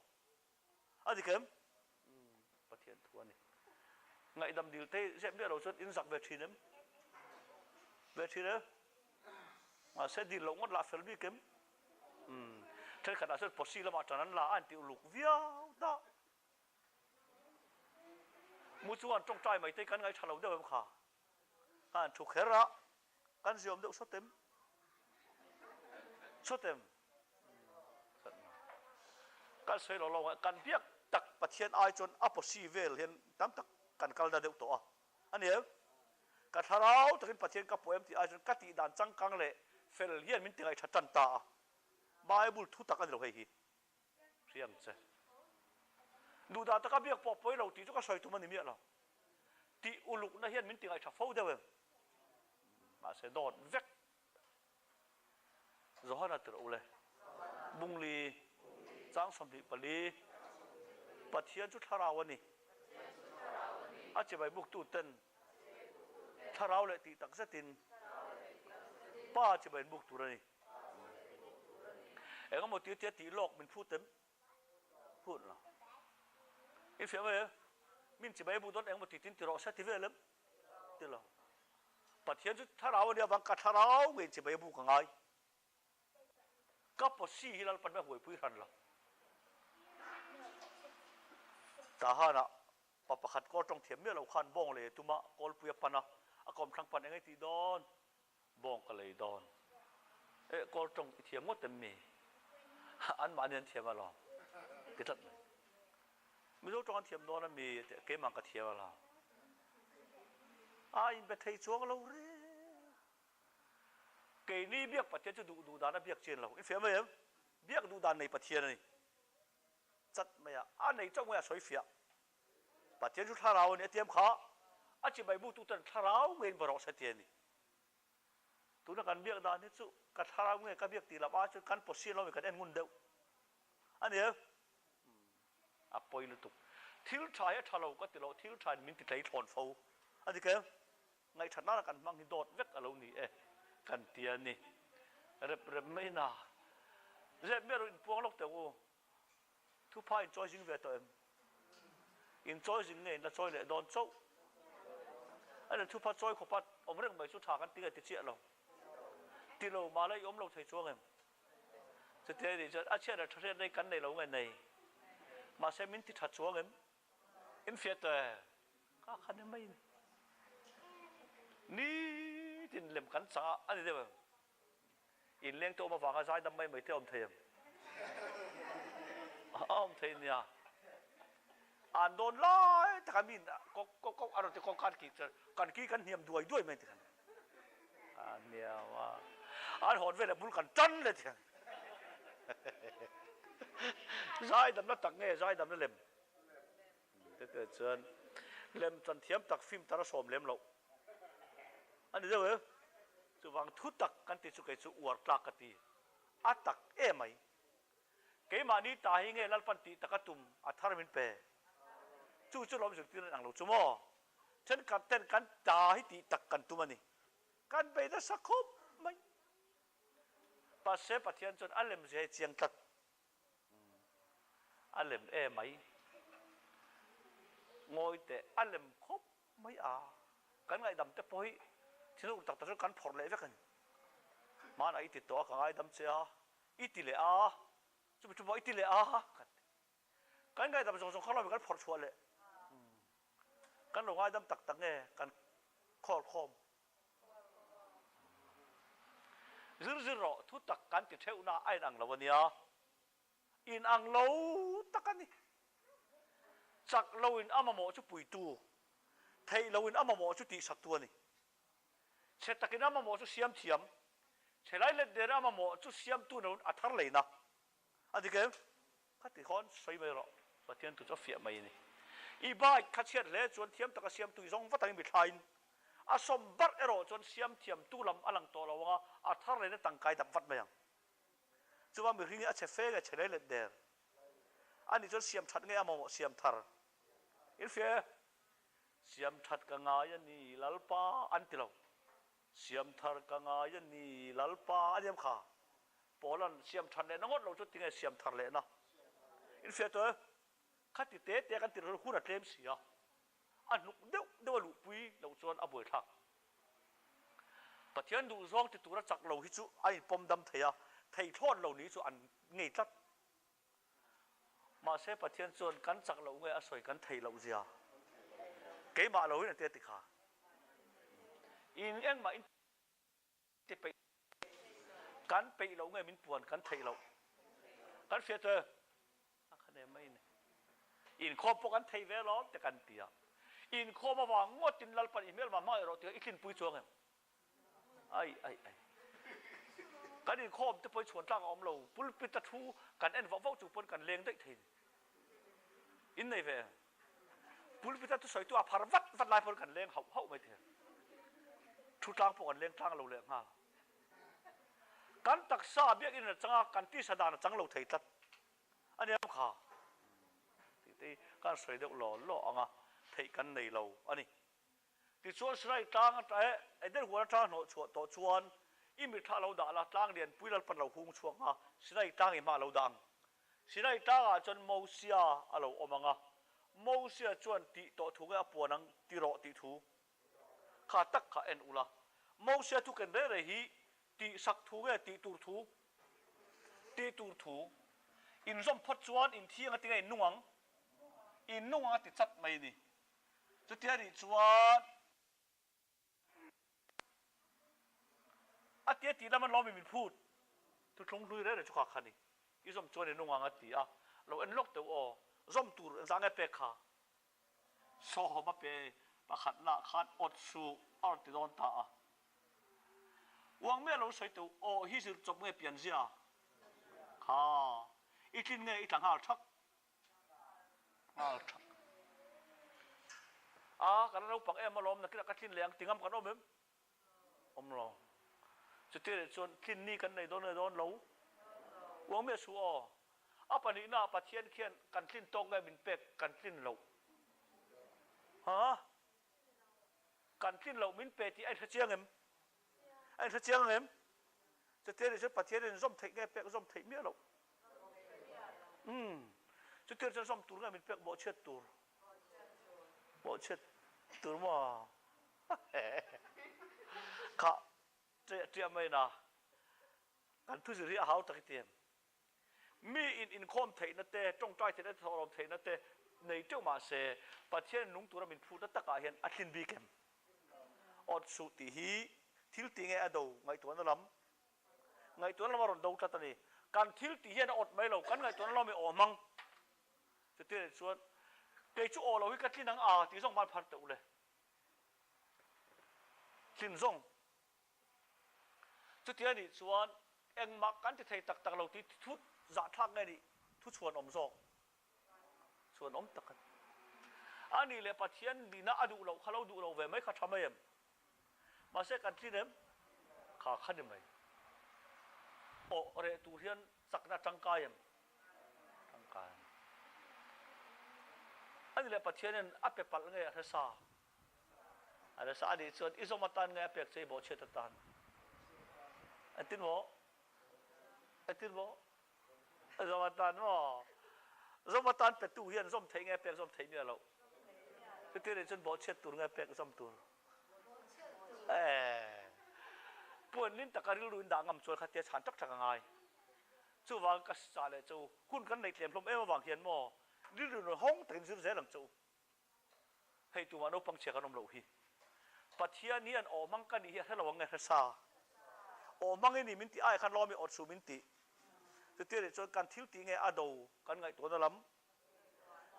A dik em? Pathian thu a ni. Ngaihdam dil te zep miah lo chuan in zak ve thin em? Ve thin em? Mahse dil loh ngawt lah fel bik em? Thenkhatah chuan posi lamah tan an la a inti uluk viau ta. Mu chuan tawngtai mai te kan ngaihṭha lo deuh em kha? Ka han thu kher a, kan ziawm deuh sawt em? Sawt em? Kan sawi lo lo kan biak tak Pathian ai chuan a pawsi vel hian tam tak kan kal na deuh tawh a, a ni em? Ka thlarau takin Pathian ka pawh em tih ai chuan ka tih dan changkang leh fel hian min ti ngaihṭha tan ta a, Bible thu tak a ni lo hei hi. Hriam che. Duhdah taka biak pawh pawi lo tih chu ka sawi tum a ni miah lo. Tih ulukna hian min ti ngaihṭha fo deuh em? Mahse dawt vek. Johana tirh u le. Bungli, chang 24, Pathian chu thlarau a ni. A chibai buktu ten thlarau leh tih tak zetin Pa chibai an buk tur a ni. Eng emaw tir tia tih lawk min phut em? Phut lo. In hria mai em? Min chibai bu dawn eng emaw ti tin ti rawh se ti vel em? Ti lo. Pathian chu thlarau a nia vang ka thlarau ngei chibai bu ka ngai. Ka pawsi hi Lalpan mai huaipui hran lo. Tahanah pa pakhat kawl tawng thiam miah lo khan bawng lei a tum a, kawlpui a pan a, a kawmthlang pan eng ei tih dawn? Bawng ka lei dawn. Eh, kawl tawng i thiam ngawt em mi? Anmahni an thiam alawm. Ti tlat mai. Mizo tawng an thiam dawn a mi? Keimah ka thiam alawm. A inbe thei chuang lo reng. Keini biak Pathian chu duh duh dan a biak chian lo. I fiah mai em? Biak duh dan nei Pathian a ni. Chat mai a, a nei chauh mai a sawi fiah. Pathian chu thlarau a ni a tiam kha a chibai bu tuten thlarau ngeiin va rawh se ti a ni. Tuna kan biak dan hi chu ka thlarau nge ka biak tih lam ai chuan kan pawsi lo mi kan en ngun deuh a ni em? A pawi lutuk. Thil tha hi a tha lo ka ti lo, thil tha in min ti tlei thlawn fo. A dik em? Ngaihthat nana kan hmang hi dawt vek a lo ni e kan ti a ni. Rep rep mai na. Zep miah lo inpuang lawk teh u. Thupha in chawi zing ve tawh em? In chawi zing nge in la chawi leh dawn chauh? A ni thupha chawi khawpa awm reng mai chu tha kan ti nge ti chiah lo. Ti lo mahla i awm lo thei chuang em? Chuti a nih chuan a chhiat leh tha hriat nei kan nei lo nge nei? Mahse min ti tha chuang em? In fiah tawh em? Ka khan em mai ni. Nitin lem kan chang a, a ni deuh em? Inleng te awm avanga zaidam mai mai te a awm thei em? A awm thei nia. An dawn lai taka mi kawk kawk kawk a rawn ti kawk kan ki chuan kan ki kan hniam duai duai mai tikhan a hniam a. An hawn veleh bul kan tan leh tikhan. Zaidamna tak nge zaidamna lem? Te te chuan lem chan thiam tak film tar a sawm lem loh a ni deuh em? Chuvang thu tak kan ti chu kei chu uar tlak ka ti a tak em mai. Keimahni ta hi nge Lalpan tih taka tum a thar min pe? Chu chu lawm zirtir an ang lo chu maw? Thenkhat ten kan ta hi tih tak kan tum a ni. Kan bei nasa khawp mai. Mahse Pathian chuan a lem zia hi chiang tlat. A lem e mai. Ngawi teh, a lem khawp mai a. Kan ngaihdam te pawh hi thil ur tak tak chu kan phawrh leh vek a ni. Hmanah i ti tawh a, ka ngaidam che a, i ti leh a, chumi chu pawh i ti leh a kan ti. Kan ngaihdam zawng zawng kha lawmin kan phawrh chhuah leh. Kan lo ngaidam tak tak nge kan khawl khawm. Zir zir rawh, thu tak kan ti theuhna a inang lo a nia. Inang lo tak a ni. Chak loin a mamawh chu puitu, theih loin a mamawh chu tihsaktu a ni. Chhe takin a mamawh chu siam thiam, chhe lai let der a mamawh chu siamtu loin a thar leina A dik em? Kha ti khawn sawi mai rawh, Pathian tu chu a fiah mai a ni. I bike kha chhiat hle chuan thiam taka siamtu i zawng vat angin mi thlain a sawm barh erawh chuan siam thiamtu lam a lang tawh lo ang a, a thar lehna tangkai dap vat mai ang. Chuvang mihring hi a chhe fe nge chhe lei let der a nih chuan siam that nge a mamawh siam thar in hria e. Siam that ka ngai a ni Lalpa an ti lo. Siam thar ka ngai a ni Lalpa a ni em kha? Paula'n siam that lehna ngawt lo chu tinge siam thar lehna in hria tawh e? Khati te te kan tirh hun a tlem si a, a hnuk deuh deuh a luhpui loh chuan a buaithlak. Pathian duhzawng ti tura chak lo hi chu a inpawm dam thei a, thei thlawt lo ni chu an ngei tlat. Mahse Pathian chuan kan chak loh nge a sawi kan theih loh zia keimah loin a ti a ti kha. In engmah in ti peih kan peih loh nge min puan kan theih loh kan hriat e a kha nem mai ni. Inkhawm pawh kan thei ve lawm te kan ti a. Inkhawm avang ngawtin Lalpan i hmelma hmangaih rawh tih i tlinpui chuang em? Ai ai ai. Kan inkhawm te pawh hi chhuan tlak a awm lo. Pulpit a thu kan en vauh vauh chung pawn kan leng daih thei ni. In nei ve em? Pulpit a thusawitu a phar vat vat lai pawn kan leng hauh hauh mai thei. Thu tlang pawh kan leng tlang lo leh nghal. Kan taksa biakinn a chang a, kan tisa dan a chang lo thei tlat. A nia kha. Tih te hi kan sawi deuh law law ang a, theih kan nei lo a ni. Tichuan Sinai tlang atang eh Eden huan atanga hnawh chhuah tawh chuan i mitthla lo dah la, tlang lianpui Lalpan lo hung chhuak ang a, Sinai tlang i hma lo dah ang. Sinai tlangah chuan Mosia a lo awm ang a, Mosia chuan tih tawh thu nge a puan ang ti rawh tih thu kha tak kha en ula. Mosia thu ken reng reng hi tih sak thu nge tih tur thu? Tih tur thu. Inzawm phawt chuan inthiang a ti nge innung ang? Innung ang a ti chat mai a ni. Chutia nih chuan a tia tih lam an lawm i min phut. Thuthlung hlui reng reng chu kha kha ni. I zawm chuan i nung ang a ti a, lo en lawk teuh aw. Zawm tur engzah nge pek kha? Sawm a pe pakhatna khan awt suh a rawn ti dawn ta a. Uang miah lo sawi teuh aw hi zir chawp nge pianzia? Kha i tlin nge i tla nghal thak? Nghal thak. A, kan la naupang em alawm, nakinah ka tlin leh ang ti ngam kan awm em? Awm lo. Chuti leh chuan tlin ni kan nei dawn nge dawn lo? Uang miah suh aw. A pahnihnaah Pathian khian kan tlin tawk nge min pek kan tlin loh. Ha? Kan tlin loh min pe tih a inhre chiang em? A inhre chiang ang em? Chutia nih chuan Pathian in zawm theih nge pek zawm theih miah loh? Umm. Chutia chuan zawm tur nge min pek bawhchhiat tur? Bawhchhiat tur maw? Kha ṭiah ṭiah mai na. Kan thuzir hi a hau tak i ti em? Mi in inkhawm theihna te, tawngtai theihna te, thawhlawm theihna te nei teuh mah se, Pathian nung tura min phutna takah hian a tlin bik em? Awt suh tih hi thil tih nge a do ngaihtuahna lam? Ngaihtuahna lam a rawn do tlat a ni. Kan thil tih hian a awt mai lo, kan ngaihtuahna lam hi aw hmang. Chuti anih chuan kei chu aw lo hi ka tlin ang a tih zawng ban phar teh u le. Tlin zawng. Chuti anih chuan engmah kan ti thei tak tak lo tih thu zahthlak nge nih thu chhuan awm zawk? Chhuan awm tak a ni. A nih leh Pathian nihna a duh loh kha lo duh lo ve mai kha tha mai em? Mahse kan tlin em? Kha kha ni mai. Awh reh tur hian chakna tangkai em? Tangkai a ni. A nih leh Pathianin a pe palh nge a hre sa? A nasa a nih chuan i zawm atan nge a pek che i bawhchhiat atan? Engtin maw? Engtin maw? A zawm atan maw? Zawm atan petu hian zawm theih nge pek zawm theih miah loh? Chuti nih chuan bawhchhiat tur nge pek zawm tur? Eeh. Puanlin taka rilru in dah ngam chuan khatia chhan tak tak a ngai. Chuvang ka chah leh che u, hun kan neih tlem hlawm em avang hian maw rilru in rawn hawng takin zir zel ang che u. Hei tumah naupang chhia kan awm loh hi. Pathian hian aw hmang ka nih hi a hre lo ang nge hre sa. Aw hmang i ni min tih ai khan lawm i awt suh min tih. Chutia nih chuan kan thil tih nge a do kan ngaihtuahna lam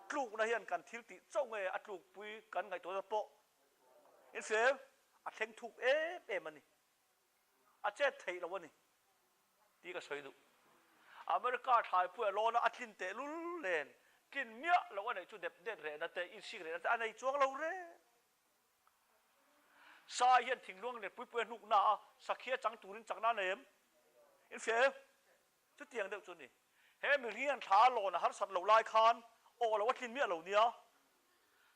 tlukna hian kan thil tih chauh nge a tlukpui kan ngaihtuahna pawh infel a thleng thuk em em a ni. A chet theih lo a ni tih ka sawi duh. America thlaipuia lawn a a tlin teh lul nen tlin miah loh a neih chu dep det rehna te, insik rehna te a nei chuang lo reng. Sai hian thingluang leh puipui a hnuk na a, sakhia chang turin chakna a nei em? Infiah em? Chutiang deuh chu a ni. He mihring hian thla a lawn a harsat loh lai khan awh lo a tlin miah lo nia.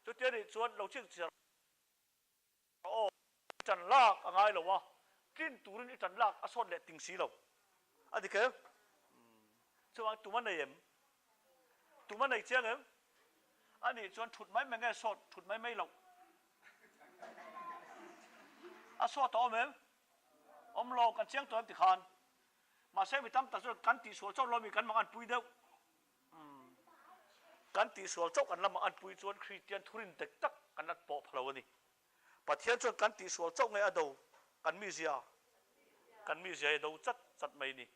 Chutia nih chuan lo chik chiar. Aw, i ṭan lak a ngai lo a, tlin turin i ṭan lak a sawt leh ting si lo. A dik em? Chuvang tum a nei em? Tum a nei chiang em? A nih chuan ṭhut mai mai nge sawt ṭhut mai mai loh? A sawt a awm em? Awm lo, kan chiang tawh em tikhan. Mahse mi tam tak chuan kan tihsual chauh lo mi kan mang anpui deuh. Kan tihsual chauh kan lamah anpui chuan Kristian thurin dik tak kan la pawh pha lo a ni. Pathian chuan kan tihsual chauh nge a do kan mizia, kan mizia hi a do chat chat mai ni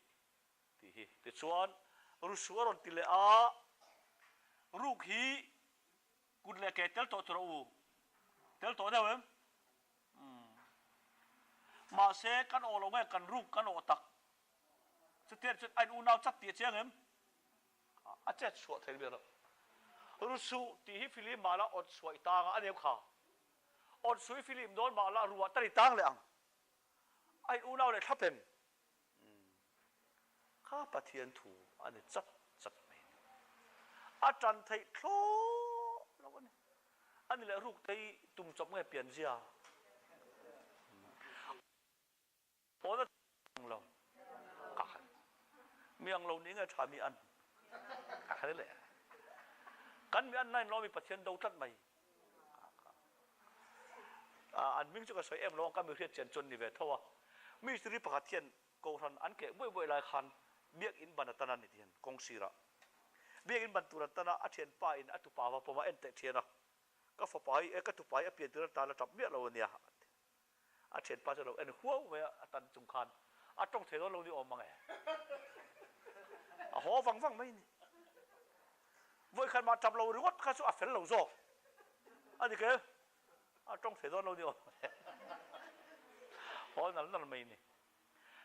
tih hi. Tichuan Rusu a rawn ti leh a, Ruk hi kut leh ke tel tawh tur a u, tel tawh deuh em? Mahse kan awh lo nge kan ruk kan awh tak Chutiang chuan a in unau chat tih a chiang em? A chet chhuah thei ber a. Rusuh tih hi filim mah la awt chhuah i tang a, a neu kha. Awt suh i filim dawn mah la ruah tal i tang leh ang. A in unau leh thlap em? Kha Pathian thu a ni chat chat mai a ni. A tan theih thlawh lo a ni. A ni leh ruk te hi tum chawp nge pianzia? Awn a ang lo ka khan mi ang lo nih nge tha mi an ka khan le kan mi an nain lo mi Pathian do tlat mai an hming chu ka sawi em lo ang ka mi hriat chian chuan ni ve tho a mistiri pakhat hian kohhran an keh buai buai lai khan biakinn ban atan a ni tihian kawng sirah biakinn ban tur atan a a thianpa in a tupa va pawm a en teh thian a ka fapa hi ka tupa hi a pian tir atan a tap miah lo ania a ti. A thianpa chu a lo en huau mai a, a tan chung khan a tawng thei dawn lo ni awm mang e. A haw vang vang mai a ni. Vawikhat mah tap lo ringawt kha chu a fel lo zawk a ni ke. A tawng thei dawn lo ni awm mang e. Haw nal nal mai a ni.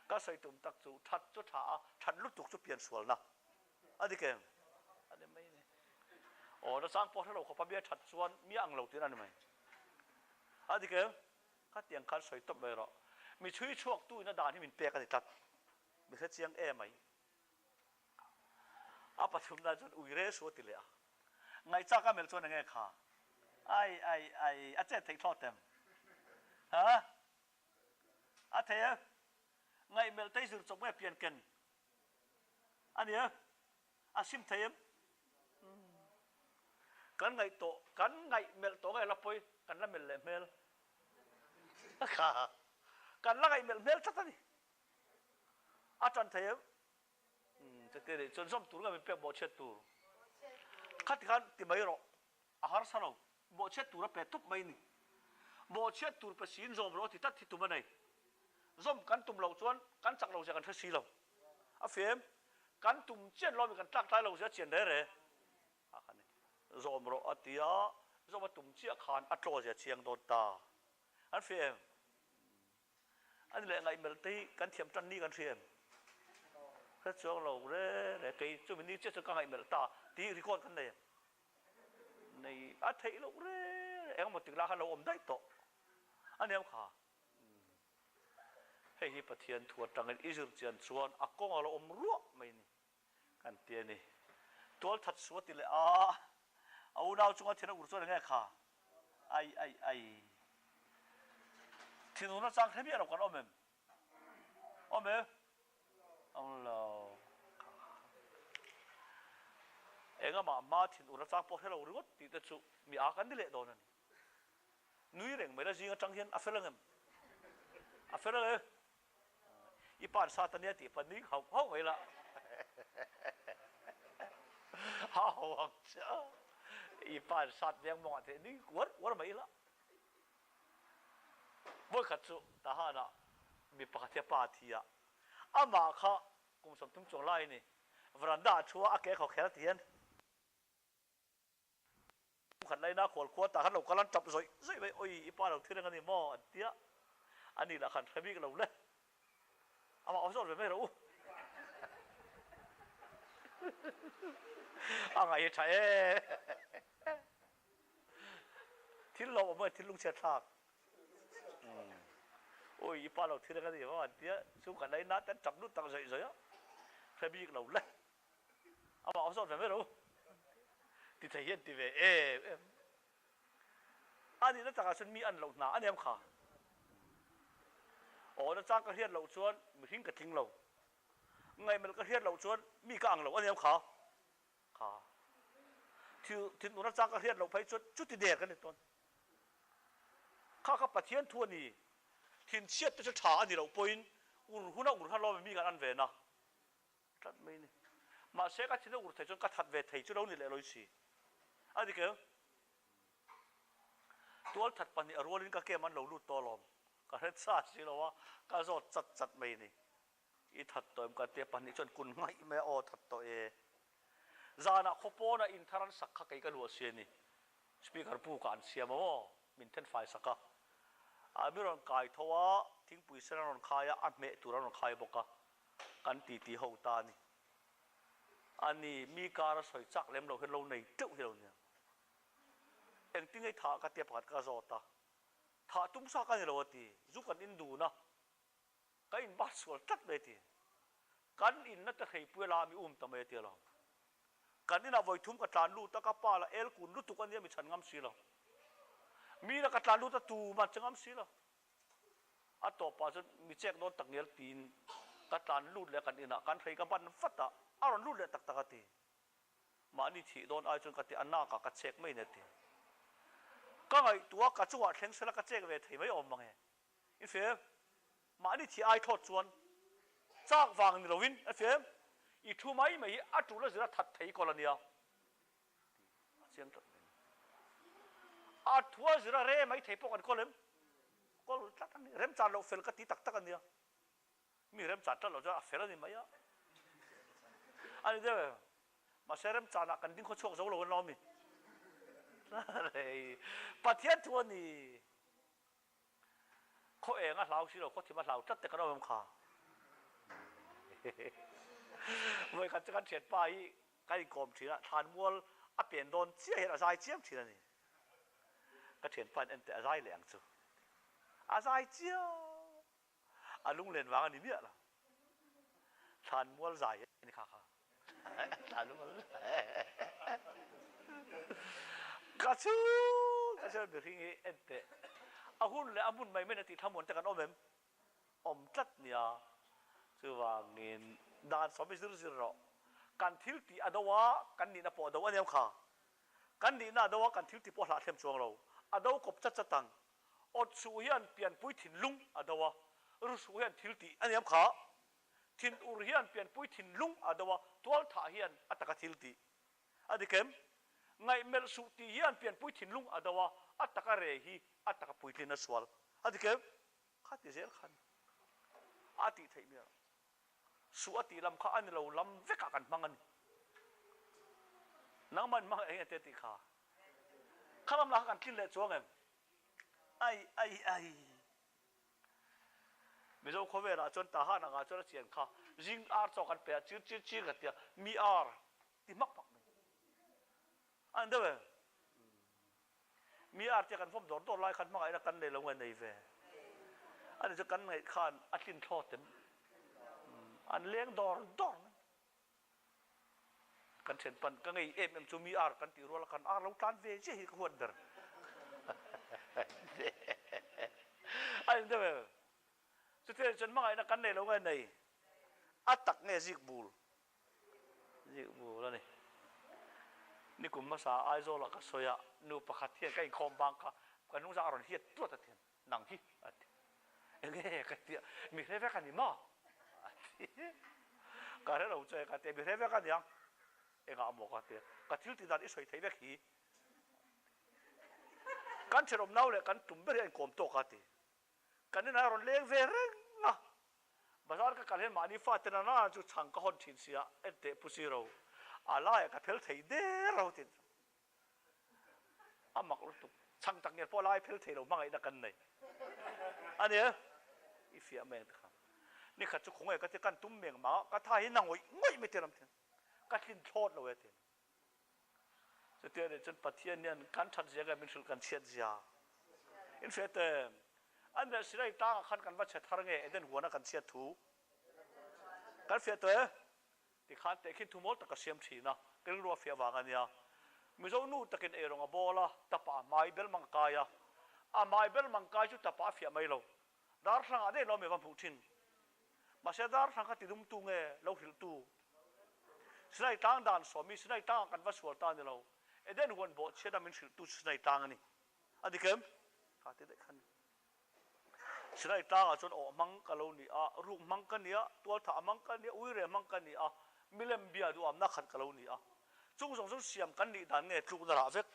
Ka sawi tum tak chu that chu tha a, that lutuk chu pian sualna a ni ke. A ni mai a ni. Aw nachang pawh hre lo khawpa mi a that chuan mi a ang lo tihna a ni mai. A dik em? Khatiang khan sawi tawp mai rawh. Mi chhui chhuak tu in a dan hi min pek a ni tlat. Mi hre chiang em mai. A pathum nan chuan ui re su a ti leh a. Ngaihchak a melh chuan enge kha? Ai ai ai, a chet theih thlawt em? Ha? A thei em? Ngaihmelh te i zir chawp nge pian ken a nia? A sim thei em? Kan ngaih tawh, kan ngaihmelh tawh nge la pawi, kan la melh leh hmel. Kha, kan la ngaihmelh hmel tlat a ni. A tan thei em? Chutih nih chuan zawm tur nge min pek bawhchhiat tur? Khati khan ti mai rawh, a harsa lo. Bawhchhiat tur a pe tup mai ni. Bawhchhiat tur pe siin zawm rawh a ti tlat hi tum a nei. Zawm kan tum loh chuan kan chak lo zia kan hre si lo. A fem, kan tum chian lawmi kan tlak tlai lo zia chian re re a kha ni. Zawm rawh a ti a, zawm a tum chiah khan a tlaw zia chiang dawn ta. An fem. A ni leh ngaihmelh te hi kan thiam tan ni kan hria em? Hre chuang lo re re, kei chumi ni chiah chuan ka ngaihmelh ta tih record kan nei em? Nei a theih loh re re, engemaw tik lai khan lo awm daih tawh a nia kha. Hei hi Pathian thu atangin i zir chian chuan a kawng a lo awm ruah mai ni. Kan ti a ni. Tual that su a ti leh a, a unau chunga thin a ur chuan enge kha? Ai ai ai. Thinur na chang hre miah lo kan awm em? Awm em? Awm lo. Engamah hma thinur na chang pawh hre lo ringawt tih te chu mi a kan ni leh dawn a ni. Nui reng mai la zing atang hian a fel ang em? A fel ang em? I pan sat ania tih pan nui hauh hauh mai lah. A ho ang che a. I pan sat veng mawngah te nui uar uar mai lah. Vawikhat chu Tahanah mi pakhat hi a pa a thi a. Amah kha kum 30 chuang lai a ni. Veranda ah thu a, a ke khaw kher ti hian. Khat laina khual khua tah khan lo kal an tap zawih zawih mai, Awi, i pa lo thi reng a ni maw? an ti a. Ani lah khan hre bik lo le. Amah awm zawt ve mai rawh u. A ngaih hi tha e. Thil lo awm e, thil lungchhiat thlak. Awi, i pa lo thi reng a ni maw? an ti a. Chu khat laina te an tap lut tak zawih zawih a. Hre bik lo le. Amah awm zawt ve mai rawh u. Ti thei hian ti ve em em. A nihna takah chuan mi an loh hna a nem kha. Aw nachang ka hriat loh chuan mihring ka tling lo. Ngaihmelh ka hriat loh chuan mi ka ang lo a nem kha. Kha. Thil thinur nachang ka hriat loh phei chuan chuti der ka ni tawn. Kha kha Pathian thu a ni. Thinchhiat te chu tha a ni loh pawhin ur huna ur hna lawm mi kan an ve na. Tlat mai ni. Mahse ka thin a ur thei chuan ka that ve thei chu lo ni leh lawi si. A dik em? Tual that pahnih a rualin ka kem an lo lut tawh alawm. Ka hre sa si lo a, ka zawt chat chat mai ni. I that tawh em ka tia pahnih chuan kun ngaih mai a, aw that tawh e. Zanah khaw pawnah in thar an sak kha kei ka luah si a ni. Speaker pukah an siam a maw? Min then fai sak a. A mi rawn kai tho a, thingpui sen an rawn khai a, a hmeh tur an rawn khai bawk a. Kan titi ho ta a ni. A ni, mi kar a sawi chak lem lo hian lo nei teuh hi lo nia. Engtin nge thah ka tia pakhat ka zawt a. Thah tum sa ka ni lo a ti. Zu kan in dun a. Ka in bat sual tlat mai a ti. Kan inna te hreipui a la mi um ta mai a ti alawm. Kan inah vawi thum ka tlan lut a, ka pa lah el kun lutuk a nia mi chhan ngam si lo. Mi inah ka tlan lut a tuman che ngam si lo. A tawpah chuan mi chek dawn tak ngial tiin ka tlan lut leh a kan inah kan hrei ka ban vat a, a rawn lut leh tak tak a ti. Mahni thih dawn ai chuan ka ti a nakah ka chek mai nia ti. Ka ngaihtuah ka chungah thleng sela ka chek ve thei mai awm mang e. I fem, mahni thih ai thlawt chuan chak vang ni loin a fem, i thu mai mai hi a tul a zira that thei kawl a nia. Ti a chiang tlat mai. A thua zira re mai thei pawh kan kawl em? Kawl tlat a ni. Remchan loh fel ka ti tak tak a nia. Mi remchan tlat loh chuan a fel a ni mai a. A ni deuh em? Mahse remchanah kan ding khaw chhuak zo lo an lo a mi. Pathian thu a ni. Khaw eng a hlau si lo, khaw thim a hlau tlat te kan awm em kha? Vawi khat chu kan thianpa hi kan inkawm thin a, thlanmual a pen dawn chiah hian a zai chiam thin a ni. Ka thianpa in enteh a zai leh ang chu. A zai chiam! A lunglen vang a ni miah lo. Thlanmual zai a ni kha kha. Ka chhung ka chuan mihring hi en teh. A hun leh a hmun mai mai a tih thlamuan te kan awm em? Awm tlat nia. Chuvangin dan sawm i zir zir rawh. Kan thil tih a do a, kan nihna pawh a do aniam kha. Kan nihna a do a, kan thil tih pawh a hlahthlem chuang lo. A do kawp chat chat ang. Awt suh hian pianpui thinlung a do a, ru suh hian thil tih aniam kha. Thin ur hian pianpui thinlung a do a, tual thah hian a taka thil tih a dik em? Ngaihmelh suh tih hian pianpui thinlung a do a, a taka re hi a taka puitlin a sual a dik em? Kha ti zel khan a tih theih miah lo. Suh a tih lam kha a ni lo lam vekah kan hmang a ni. Nangmah in hmang eng nge te tih kha? Kha lam lah kha kan tlin leh chuang em? Ai ai ai. Mizo khawvelah chuan Tahan angah chuan a chian kha zing ar chaw kan pe a, chir chir chir ka tia, mi ar ti hmak hmak mai. A ni deuh em? Mi ar tia kan vawm dawr dawr lai khan hmangaihna kan nei lo nge nei ve? A ni chu kan ngaih khan a tlin thlawt em? An leng dawr dawr mai. Kan thian pan ka ngei em em chu mi ar kan tih rual a kan ar lo tlan ve chiah hi ka huat ber. A in deuh em? Chutiang chuan hmangaihna kan nei lo nge nei? A tak nge zik bul? Zik bul a ni. Nikum hmasa Aizawlah ka sawi a, nu pakhat hian ka inkhawm bang kha ka hnungzang a rawn hiat tuat a thian. Nang hi a ti. Enge ka tia, mi hre vek a ni maw? A ti. Ka hre lo che ka tia, mi hre vek a niang. Engah maw ka tia, ka thil tih dan i sawi theih vek hi. Kan thenawm nau leh kan tum ber hi a inkawm tawk a ti. Kan inah a rawn leng ve reng a. Bazar ka kal hian mahni fate na na chu chhang ka hawn thin sia, enteh Pu Siro, a laiah ka phel thei der lo tin. A mak lutuk. Chhang tak ngial pawh lai phel thei lo hmangaihna kan nei. A nia, i fiah mai ang ti kha. Nikhat chu khawngaih ka ti kan tum meng mah a, ka tha hi na ngawih ngawih mai tir am thin. Ka tlin thlawt lo e tin. Chutia nih chuan Pathian hian kan that zia nge min hrilh kan chhiat zia. In hria te, an leh Sinai tlangah khan kan va chhe thar nge Eden huana kan chhiat thu. Kan fiah tawh e. Tikhan tehkhin thu mawl tak ka siam thin a, ka rilru a fiah vang a nia. Mizo nu takin eirawng a bawl a, tapa a hmai bel mang kai a. A hmai bel mang kai chu tapa a fiah mai lo. Darthlangah daih lo mi va hmuh thin. Mahse darthlang kha tidumtu nge lo hrilhtu? Sinai tlang dan sawmi Sinai tlangah kan va sual ta a ni lo. Eden huan bawhchhiat a min hrilhtu chu Sinai tlang a ni. A dik em? Kha ti daih kha a ni. Sinai tlangah chuan awh hmang ka lo ni a, ruk hmang ka ni a, tualthah hmang ka ni a, uire hmang ka ni a, milem bia duhamna khat ka lo ni a. Chung zawng zawng siam kan nih dan nge tlukna rah vek?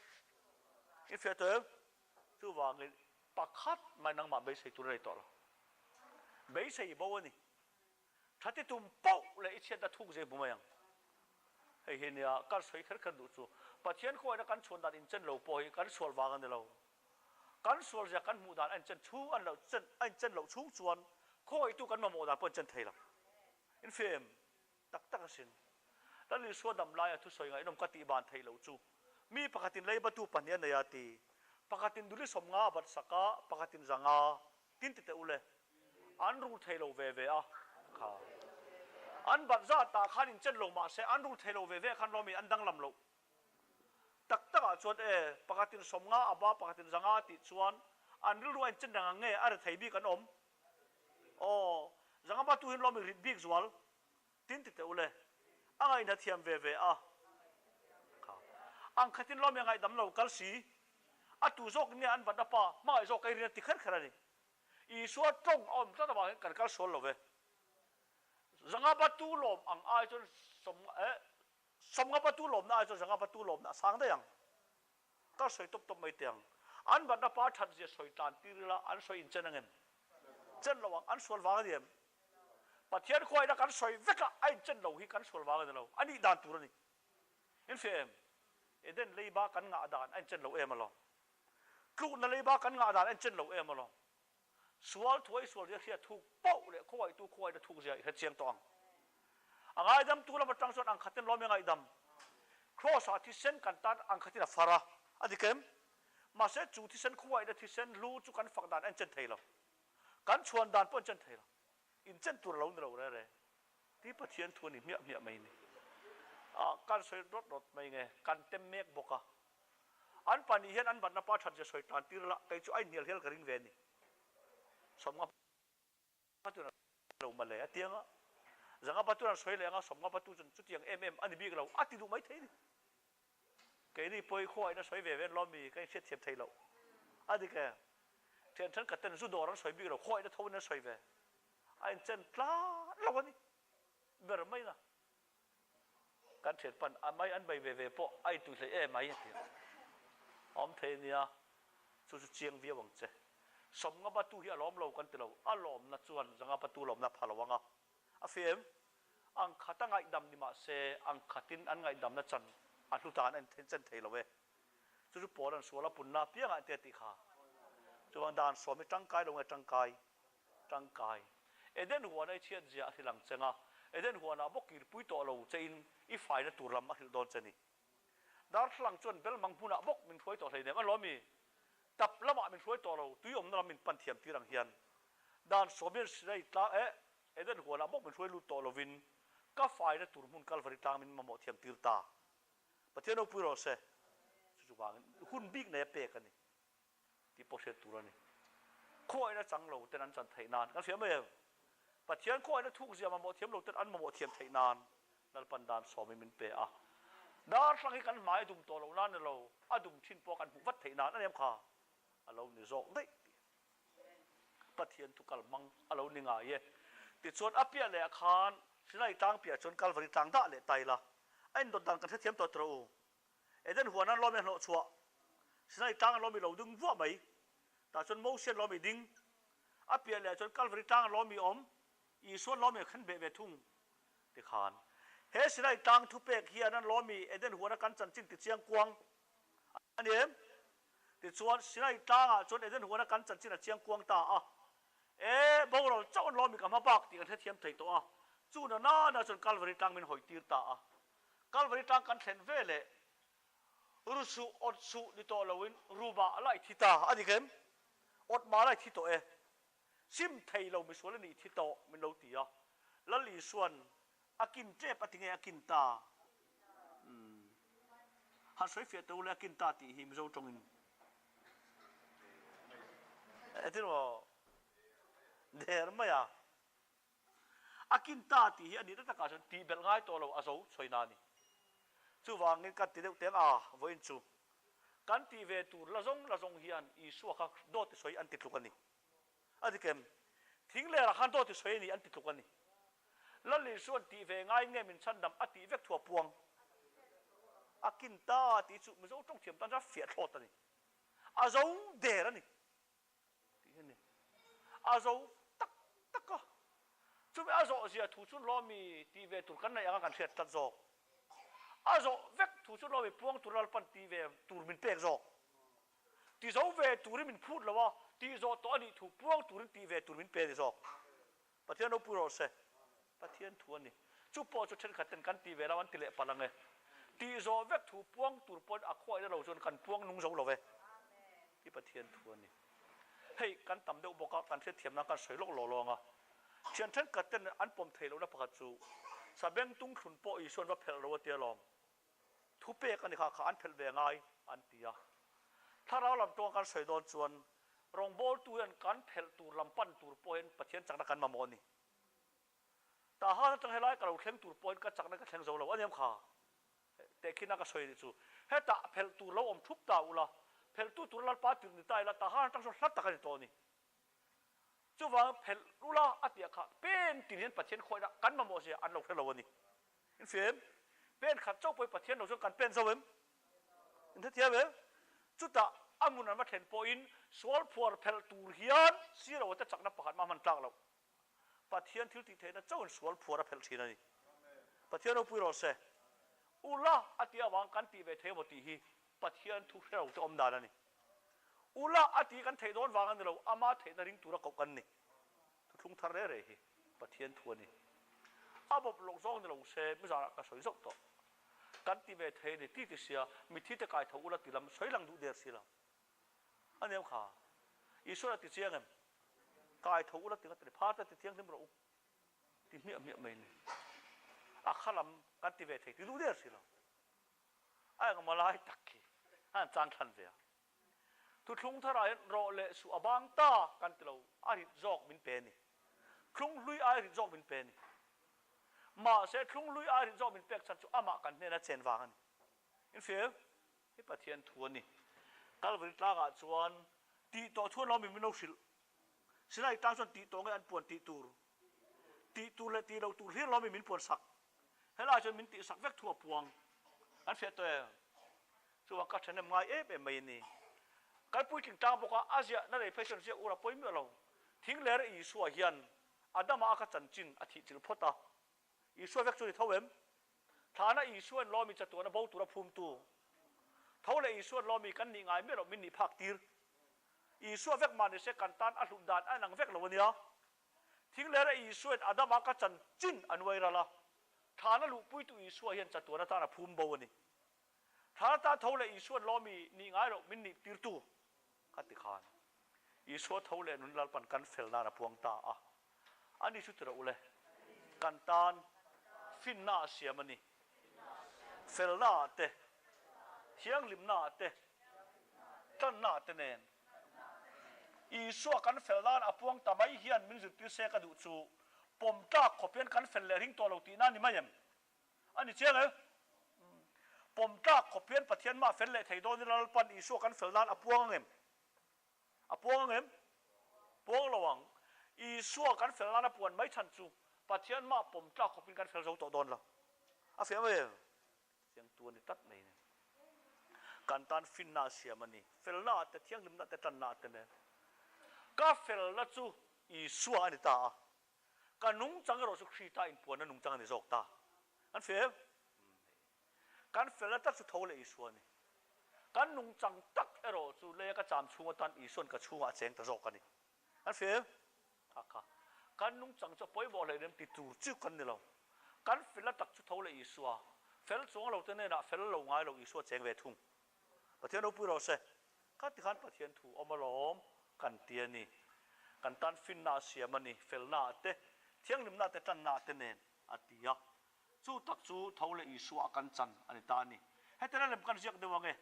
I hria tawh em? Chuvangin pakhat mai nangmah beisei tur a nei tawh lo. Beisei bo a ni. Thati tum poh leh i chhiatna thuk zeng hmu mai ang. Hei hi nia kan sawi kher kher duh chu. Pathian khuaina kan chhuan dan inchen lo pawh hi kan sual vang a ni lo. Kan sual zia kan hmuh dan a inchen chhung a lo chen a inchen loh chhung chuan khawngaihtu kan mamawh dan pawh a inchen thei lo. Infim tak tak asin. Lal Isua dam laia thusawi ngaihnawm ka tih ban theih loh chu mi pakhatin leibatu pahnih a nei a ti. Pakhatin duli 50 a bat sak a, pakhatin 500. Tin ti teh u le, an rul thei lo ve ve a kha. An bat zat ah khan inchen lo mah se an rul thei lo ve ve khan lawmi an danglam loh. Tak tak ah chuan e, pakhatin 50 a ba pakhatin 500 a tih chuan an rilru a inchen reng ang nge a rethei bik an awm? Aw, 500 ba tu hin lawmi rit bik zual. Tin ti teh u le, a ngaihna thiam ve ve a kha. Ang khatin lawmi a ngaihdam lo kal si, a tu zawk nge an vat a pa hmangaih zawk ka i rin a ti kher kher a ni. Isua tawng a awm tlat avangin kan kal sual lo ve. 500 batu lawm ang ai chuan sawm eh 50 batu lawmna ai chuan 500 batu lawmna a sang daih ang. Ka sawi tawp tawp mai teh ang. An batna pa that zia sawi tlan tir ila an sawi inchen ang em? Chen lo ang. An sual vang a ni em? Pathian khuaina kan sawi vek a, a inchen lo hi kan sual vang a ni lo. A nih dan tur a ni. In hria em? Eden leiba kan ngah dan a inchen lo em alawm. Tlukna leiba kan ngah dan a inchen lo em alawm. Sual thuai sual zia hriat thuk poh leh khawngaihtu khawngaihna thuk zia i hre chiang tawh ang. A ngaidamtu lam atang chuan ang khatin lawm i ngaihdam. Kraws ah thisen kan tan ang khatin a far a, a dik em? Mahse chu thisen khawngaihna thisen hlu chu kan fak dan a inchen thei lo. Kan chhuan dan pawh a inchen thei lo. Inchen tur a lo ni lo re re. Ti Pathian thu a ni hmiah hmiah mai ni. Ah, kan sawi rawt rawt mai nge, kan tem mek bawk a. An pahnih hian an batna pa that zia sawi tan tir la, kei chu a inhnial hial ka ring ve a ni. 50 patuan a lo male a tiang a, 500 patuan an sawi leh ang a, 50 patu chuan chutiang em em a ni bik lo a ti duh mai thei a ni. Keini pawh i khuain a sawi ve ve an lawm mi ka inhriatthiam thei loh a dik e. Thian thenkhat ten zu dawr an sawi bik lo, khuain a tho in an sawi ve. A inchen tlat lo a ni ber mai na. Kan thian pan a mai an bei ve ve pawh a intui hlei em mai a ti a. Awm thei ania, chu chu chiang viau ang che. 50 patu hi a lawm lo kan ti lo, a lawmna chuan 500 patu lawmna pha lo ang a. A fim, ang khata ngaihdam ni mah se, ang khatin an ngaihdamna chan a hlu tan a inchen thei lo e. Chu chu pawl an sual a punna apiangah an ti a tih kha. Chuvang dan sawm hi tangkai lo nge tangkai? Tangkai. Eden huana i chhiat zia a hrilh ang che nga, Eden huanah bawk kirpui tawh lo chein i faina tur lam a hrilh dawn che ni. Darthlalang chuan belmang hmunah bawk min hruai tawh hleinem a lawm i, tap lamah min hruai tawh lo, tui awmna lam min pan thiam tir ang hian dan sawm hian Sinai tlang eh Eden huanah bawk min hruai lut tawh lovin ka faina tur hmun Kalvari tlang min mamawh thiam tir ta. Pathian ropui rawh se. Chu chu vangin hun bik nei a pek a ni tih pawh hriat tur a ni. Khuaina chang lo ten an chan theih nan kan hria mai em? Pathian khuaina thukzia mamawh thiam lo ten an mamawh thiam theih nan Lalpan dan sawmin min pe a. Darthlang hi kan hmai a dum tawh loh nan ni lo, a dum thin pawh kan hmuh vat theih nan a ni em kha? A lo ni zawk daih tih Pathian thu kal hmang a lo ni ngai e. Tichuan a piah leh ah khan Sinai tlang piah chuan Kalvari tlang dah leh ta ila, a indawt dan kan hrethiam tawh tawh u. Eden huan an lawm i a hnawh chhuah, Sinai tlang an lawm i lo ding vuah mai. Tah chuan Moses an lawm i ding. A piah leh ah chuan Kalvari tlang an lawm i awm, Isua an lawm i a khen beh ve thung. Tikhan he Sinai tlang thupek hian an lawm i Eden huana kan chanchin ti chiang kuang a ni em? Tichuan Sinai tlangah chuan Eden huana kan chanchin a chiang kuang ta a. E, boral chauh an lawm i ka hma bak tih kan hrethiam thei tawh a. Chu na nana chuan Kalvari tlang min hawi tir ta a. Kalvari tlang kan thlen ve leh ru suh, awt suh ni tawh loin ru mah la i thi ta a ni kem? Awt mah la i thi tawh e. Sim thei lo misual a nih thi tawh min lo ti a. Lal Isua'n a kin tep a ti nge a kin ta? Umm. Han sawi fiah teh u le a kin ta tih hi Mizo tawngin. Engtin maw? Der mai a. A kin ta tih hi a nihna takah chuan tih belh ngai tawh lo a zo chhuaina a ni. Chuvangin kan ti deuh teng a, vawiin chu kan tih ve tur la zawng la zawng hian Isua kha dawt i sawi an ti tluk a ni. A dik em? Thing lerah khan dawt i sawi a ni an ti tluk a ni. Lal Isua'n tih ve ngai nge min chhandam a tih vek thu a puang. A kin ta tih chu Mizo tawng thiam tan chuan fiah thlawt a ni. A zo der a ni. Tih hi a ni. A zo tak tak a. Chumi a zawh zia thu chu lawmi tih ve tur kan neih anga kan hriat tlat zawk. A zawh vek thu chu lawmi puang tur Lalpan tih ve tur min pek zawk. Ti zo ve turin min phut lo a, tih zawh tawh a nih thu puang turin tih ve tur min pe a ni zawk. Pathian ropui rawh se. Pathian thu a ni. Chu pawh chu thenkhat ten kan tih ve lo an ti leh palh ang e. Tih zawh vek thu puang tur pawn a khuaina lo chuan kan puang nung zo lo ve. Hi Pathian thu a ni. Hei kan tam deuh bawk a, kan hriatthiam nan kan sawi lawk law lawng a. Thian thenkhat ten an pawm theih lohna pakhat chu Sabeng tungthlun pawh Isuan va phelh lo a tia lawm. Thupek a ni kha kha an phelh ve ngai an ti a. Thlarau lam tawng kan sawi dawn chuan rawngbawltu hian kan phelh tur lam pan tur pawhin Pathian chakna kan mamawh a ni. Tahan atang helai ka lo thleng tur pawhin ka chakna ka thleng zo lo a ni em kha? Tehkhina ka sawi anih chu. Hetah phelh tur lo awm thup ta ula, phelhtu tur Lalpa tirh ni ta ila Tahan atang sawn hla tak a ni tawh a ni. Chuvang phelh ula a tih ah kha pen tin hian Pathian khawihna kan mamawh zia an lo hre lo a ni. In hria em? Pen khat chauh pawhin Pathian lo chuan kan pen zo em? In hrethiam em? Chutah a hmun an va thlen pawhin sual phuar phelh tur hian silo te chakna pakhat mah hman tlak loh. Pathian thil tih theihna chauhin sual phuar a phelh thin a ni. Pathian ropui rawh se. Ula a tih avang kan tih ve thei emaw tih hi Pathian thu hre lo te awm dan a ni. Ula a tih kan theih dawn vang a ni lo, ama theihna ring tura koh kan ni. Thuthlung thar reh reh hi Pathian thu a ni. A bawp lawk zawng ni lo se mizarah ka sawi zauh tawh. Kan ti ve thei a ni ti ti sia, mitthi te kai tho ula ti lam sawi lang duh der si lo. A ni em kha? Isuan a ti chiang em? Kai tho ula ti nga ti ni, phar te ti thianghlim rawh u ti hmiah hmiah mai a ni. A kha lam kan ti ve thei ti duh der si lo. A engemaw lai tak khi. A han chang thlan ve a. Thuthlung tharah hian rawh leh suh a bang ta kan ti lo, a rit zawk min pe a ni. Thlung hlui ai rit zawk min pe a ni. Mahse thlung hlui ai rit zawk min pek chhan chu amah kan hnena chen vang a ni. Infel hi Pathian thu a ni. Kalvari tlangah chuan tih tawh thu an lo min min lo hrilh. Sinai tlang chuan tih tawh nge an puan tih tur? Tih tur leh tih loh tur hlir lo min min puan sak. Helaiah chuan min tihsak vek thu a puang. An hriat tawh em? Chuvang ka ṭhahnem ngai em em mai a ni. Kan puitling tlang bawk a, a ziah na rei phei chuan ziak ur a pawi miah lo. Thingler Isua hian Adama a ka chanchin a thih chilh phawt a. Isua vek chu ni tho em? Thlana Isua'n lawmi chatuana bo tura phumtu. Tho leh Isua'n lawmi kan nih ngai miah loh min nih phak tir. Isua vek mah nise kan tan a hlut dan a inang vek lo a nia. Thinglera Isua'n Adama ka chanchin a nuai ral a, thlana luhpuitu Isua hian chatuan atan a phum bo a ni. Thlana tan tho leh Isua'n lawmi nih ngai loh min nih tirtu ka ti khan Isua tho leh nun Lalpan kan fel nan a puang ta a. Ani chu ti rawh u le, kan tan finna a siam a ni. Felna ah te, thianghlimna ah te, tanna ah te nen. Isua kan fel nan a puang ta mai hian min zirtir se ka duh chu pawm tlak khawp hian kan fel leh ring tawh lo tihna a ni mai em? A ni chiang e. Pawm tlak khawp hian Pathian mah fel leh thei dawn ila Lalpan Isua kan fel nan a puang ang em? A puang ang em? Puang lo ang. Isua kan fel nana puan mai chhan chu Pathian mah pawm tlak khawpin kan fel zo tawh dawn lo. A fiah mai em? Chiangtu a ni tlat mai ni. Kan tan finna a siam a ni. Felna ah te, thianghlimna te, tanna ah te nen. Ka felna chu Isua a ni ta a. Ka nungchang erawh chu Krista inpuanna nungchang a ni zawk ta. Kan fiah em? Kan felna tak chu tho leh Isua a ni. Kan nungchang tak erawh chu leia ka cham chhung atan Isua'n ka chhungah a cheng ta zawk a ni. Kan fel? Kha kha. Kan nungchang chu a pawimawh hlei nem ti tur chiu kan ni lo. Kan felna tak chu tho leh Isua, fel chuang lo te hnenah fel lo ngai lo Isua cheng ve thung. Pathian ropui rawh se. Kha tikhan Pathian thu awm alawm kan ti a ni. Kan tan finna a siam a ni, felna ah te, thianghlimna te, tanna ah te nen a ti a. Chu tak chu tho leh Isua a kan chan a ni ta a ni. Hetiang lem kan ziak deuh ang e.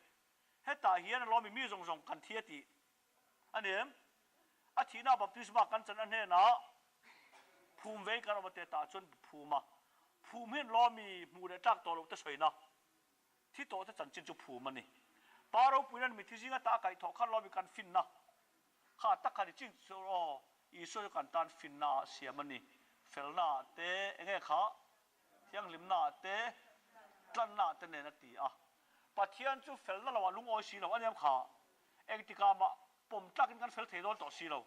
Hetah hian a lawmi mi zawng zawng kan thi a tih a ni em? A thihna baptisma kan chan a hnenah phum vei kan awm a te tah chuan phum a. Phum hian lawmi hmuh leh tlak tawh loh te sawina thi tawh te chanchin chu phum a ni. Pa ropuiin mithi zinga tah a kaih thawh khan lawmi kan finna Kha tak kha ni ching chu aw, Isua chu kan tan finna ah siam a ni. Felna ah te, enge kha? Thianghlimna ah te, tlanna ah te nen a ti a. Pathian chu felna lo ah lungawi si lo a niam kha. Engtikah mah pawm tlakin kan fel thei dawn tawh si lo.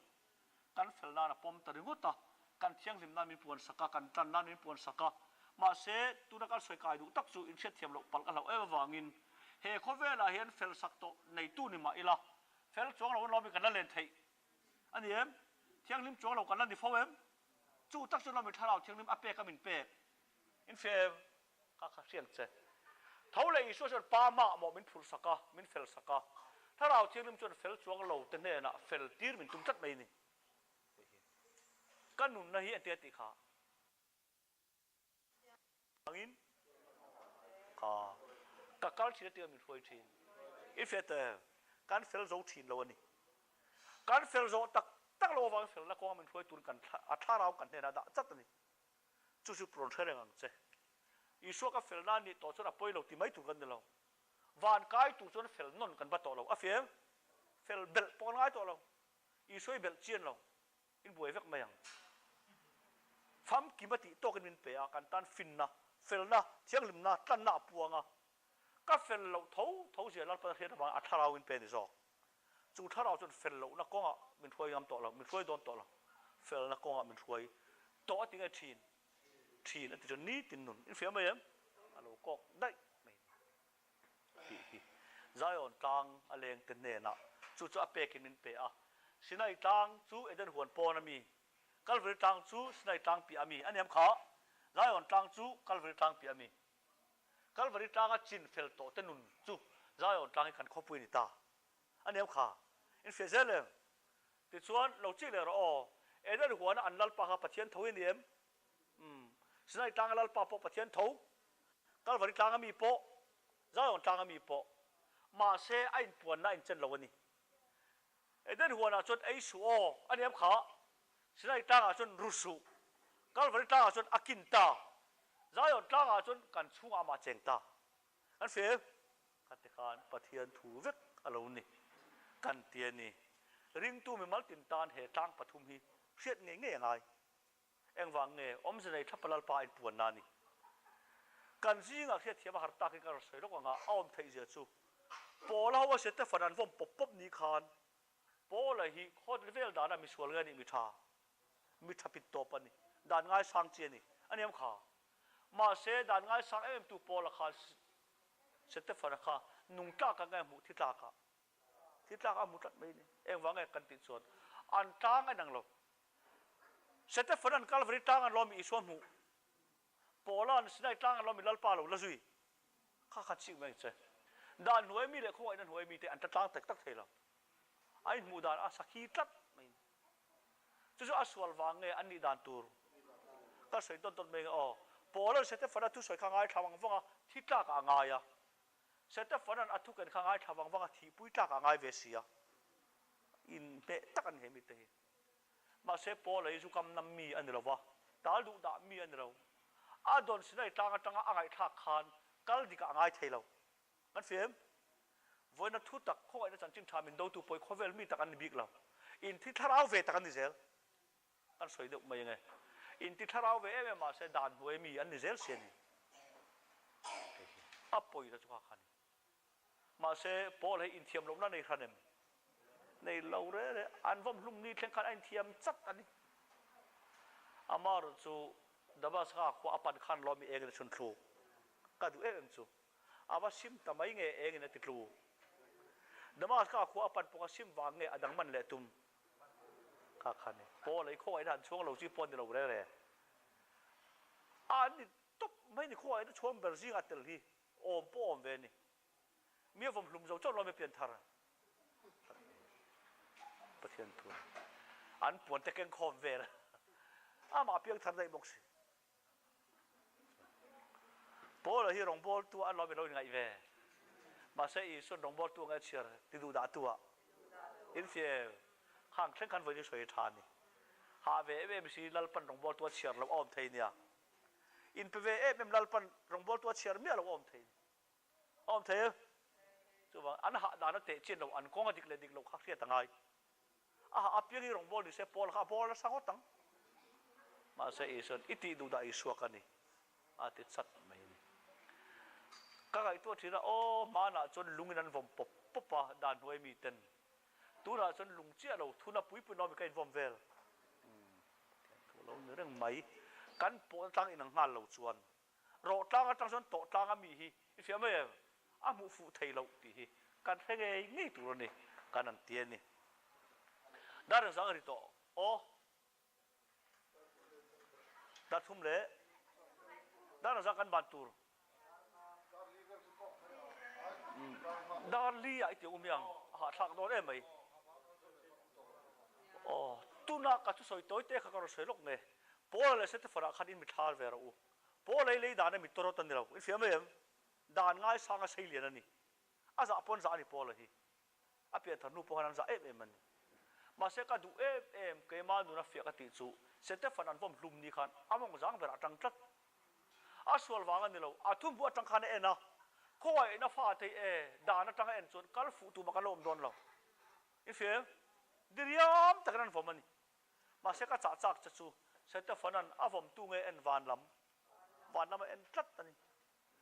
Kan fel nan a pawm ta ringawt a, kan thianghlim nan min puan sak a, kan tlan nan min puan sak a. Mahse, tuna kan sawi kai duh tak chu inhriatthiam loh palh ka hlauh em avangin he khawvelah hian fel sak tawh neitu ni mah ila, Fel chuang lo an lawm i kan la len theih a ni em? Thianghlim chuang lo kan la ni fo em? Chu tak chuan lawm i thlarau thianghlim a pek a min pek. In hria em? Ka kha hriang che. Tho leh Isua chuan Pa mah mawh min phur sak a, min fel sak a. Thlarau thianghlim chuan fel chuang lo te hnenah fel tir min tum tlat mai a ni. Hei hi ka nunna hi entir a tih kha. Angin ka ka kal thin a tia min hruai thin. I hriat em? Kan fel zo thin lo a ni. Kan fel zawh tak tak lo avangin felna kawnga min hruai turin kan a thlarau kan hnenah dah chat a ni. Chu chu rawn hre reng ang che. Isua ka felna a nih tawh chuan a pawi lo ti mai tur kan ni lo. Van kai tur chuan fel nawn kan va tawh lo. A fiam? Fel belh pawh kan ngai tawh lo. Isua i belh chian lo. In buai vek mai ang. Famkim a tih tawkin min pe a, kan tan finna, felna, thianghlimna, tlanna a puang a. Ka fel loh tho tho zia Lalpan a hriat avangin a thlarau min pe a ni zawk. Chu thlarau chuan fel lohna kawngah min hruai ngam tawh lo, min hruai dawn tawh lo. Felna kawngah min hruai tawh a ti nge thin? Thin a ti chuan nitin nun in hria mai em? A lo kawk daih mai ni. Tih hi Zion tlang a lengte hnenah chu chu a pekin min pe a. Sinai tlang chu Eden huan pawn a mi, Kalvari tlang chu Sinai tlang piah a mi a niam kha. Zion tlang chu Kalvari tlang piah a mi. Kalvari tlanga chin fel tawh te nun chu Zion tlang hi kan khawpui a ni ta a niam kha. In hria zel em? Tichuan, lo chik leh rawh aw. Eden huana an Lalpa kha Pathian tho i ni em? Umm. Sinai tlanga Lalpa pawh Pathian tho, Kalvari tlanga mi pawh, Zion tlanga mi pawh. Mahse, a inpuanna a inchen lo a ni. Eden huanah chuan ei suh aw, a ni em kha? Sinai tlangah chuan ru suh. Kalvari tlangah chuan a kin ta. Zion tlangah chuan kan chhungah amah cheng ta. Kan hria em? Kha ti khan Pathian thu vek a lo ni. Kan ti a ni. Ringtu mimal tin tan he tlang pathum hi hriat ngei ngei a ngai. Engvang nge awmze nei thlapa Lalpa a inpuanna a ni? Kan zingah hriatthiam a har takin ka rawn sawi lawk anga a awm theih zia chu Paula ho a Setefan an vawm pawp pawp ni khan Paula hi khawt vel dana misual nge a nih mi tha, mi tha pit tawp a ni, dan ngaisang chi a ni, a ni em kha? Mahse dan ngaisang em em tu Paula khan Setefana kha nung tlakah nge a hmuh thi tlakah? Thi tlakah a hmu tlat mai a ni. Engvang nge kan tih chuan an tlang a inang lo. Setefana'n Kalvari tlang an lawm i Isua hmuh. Paula'n Sinai tlang an lawm i Lalpa lo la zui. Kha kha chik mai ang che. Dan hnuai mi leh khawngaihna hnuai mite an tla tlang tak tak thei lo. A inhmuh dan a sakhi tlat mai ni. Chu chu a sual vang nge an nih dan tur ka sawi dawt dawt mai nge aw. Paula'n Setefana thusawi kha ngaithla vang vang a, thi tlakah a ngai a. Setefana'n a thuken kha ngaithla vang vang a, thihpui tlakah a ngai ve si a. Inhmeh tak a ni he mite hi. Mahse, Paula hi zu kam nam mi a ni lo va, tal duh dah mi a ni lo. A dawn Sinai tlang atanga a ngaihthlak khan kal dikah a ngai thei lo. Kan hria em? Vawiina thu tak, khawngaihna chanchin tha min dotu pawi khawvel mi tak an ni bik lo. Inthi thlarau ve tak an ni zel. Kan sawi deuh mai ange. Inti thlarau ve em em mahse dan hnuai mi an ni zel si a ni. Hei hi a pawina chu kha kha a ni. Mahse, Paul hei inthiam lohna nei hran em? Nei lo re re. An vawm hlum ni thleng khan a inthiam chat a ni. Amaherawh chu Damascus khua a pan khan lawm i engin a chhun thlu. Ka duh em em chu. A va sim ta mai nge engin a ti tlu. Damascus khua a pan pawng a sim vang nge a dang man leh tum. Kha kha ni. Paul hei khawngaihna han chhuang lo chi pawh a ni lo re re. A an ni tawp mai ni khawngaihna chhuang ber zingah tel hi. Awm pawh awm ve a ni. Mi a vawm hlum zo chauh lo mi pian thar Pathian thu a ni. An puan te keng khawm vel amah piang thar daih bawk si. Paula hi rawngbawltu a lawm i lo inngaih ve. Mahse Isuan rawngbawltu anga chhiar ti duh dah tu ah infiam khang thleng khan vawiin hi sawi tha a ni. Hah ve em em si Lalpan rawngbawltu a chhiar loh a awm thei nia. Inpe ve em em Lalpan rawngbawltu a chhiar miah lo a awm thei a awm thei e. Chuvang an hah dan a teh chian lo an kawng a dik leh dik loh kha hriat a ngai. A hah apiang hi rawngbâwl ni se Paul kha a bâwl nasa ngawt ang. Mahse Isua'n i tih duh dah Isua ka ni a ti chat mai a ni. Ka ngaihtuah thin a, aw hmanah chuan lungin an vawm pawp pawp a dan hnuai miten. Tunah chuan lung chiah lo thuna puipui nawmi ka invawm vel. Pathian thu lo ni reng mai. Kan pawhna tlang inang nghal lo chuan rawh tlang atang chuan tawh tlanga mi hi i hria mai em? A hmuh fuh thei loh tih hi kan hre ngei ngei tur a ni, kan an ti a ni. Dar engzang a ri tawh aw? Dar thum leh dar engzang kan ban tur? Dar li ah i ti awm ang, a hahthlak dawn em mai. Aw, tuna ka thusawi tawi te kha ka rawn sawi lawk nge. Paula leh Setefana khan in mithlar ve rawh u. Paula hi lei dan a mit tawrawt a ni lo, i hria mai em? Dan ngaisanga sei lian a ni. A zah pawn zah a ni Paula hi. A pian thar hnu pawh khan an zah em em a ni. Mahse ka duh em em, keimah nuna fiah ka tih chu Setefan an vawm hlum ni khan a mawng zang berah a tang tlat. A sual vang a ni lo, a thumbu atang khan a en a, khawngaihna fa thei e, dan atang a en chuan kal fuh tumah kan lo awm dawn lo. I hria em? Diriam takin an vawm a ni. Mahse ka chah chak che chu Setefanan a vawmtu nge en van lam, van lam a en tlat a ni.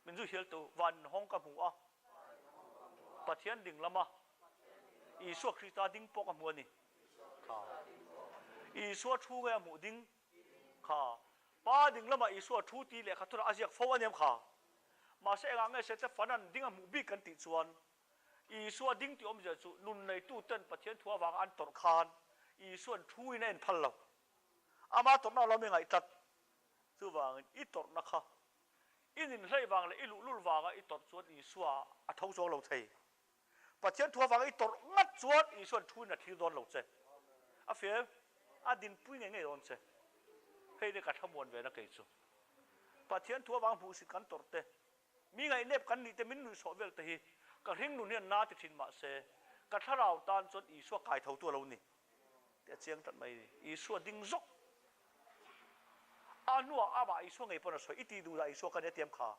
Min zu hialtu van inhawng ka hmu a, Pathian ding lama Isua Krista ding pawh ka hmu a ni. Kha. Isua thu nge a hmuh ding? Kha. Pa ding lama Isua thu tih lehkha thunah a ziak fo a ni em kha? Mahse engah nge Setefanan ding a hmuh bik kan tih chuan Isua ding tih awmzia chu nun neituten Pathian thu avanga an tawrh khan Isuan thu in a en phal lo. Ama tawrhna a lo mi ngaih tlat. Chuvangin i tawrhna kha I ninhlei vang leh i luhlul vanga i tawrh chuan Isua a tho chuang lo thei. Pathian thu avanga i tawrh ngat chuan Isua'n thuin a thlir dawn lo che. A fiam, a dinpui ngei ngei dawn che. Hei nia ka thlamuan ve na kei chu. Pathian thu avanga hmuhsit kan tawrh te. Mi ngaihnep kan nih te min nuihsawh vel te hi ka hringnun hian na ti thin mah se, ka thlarau tan chuan Isua kai tho tu a lo ni tih a chiang tlat mai a ni. Isua ding zawk a hnuah amah Isua ngei pawn a sawi, I ti duh dah Isua ka ni a tiam kha.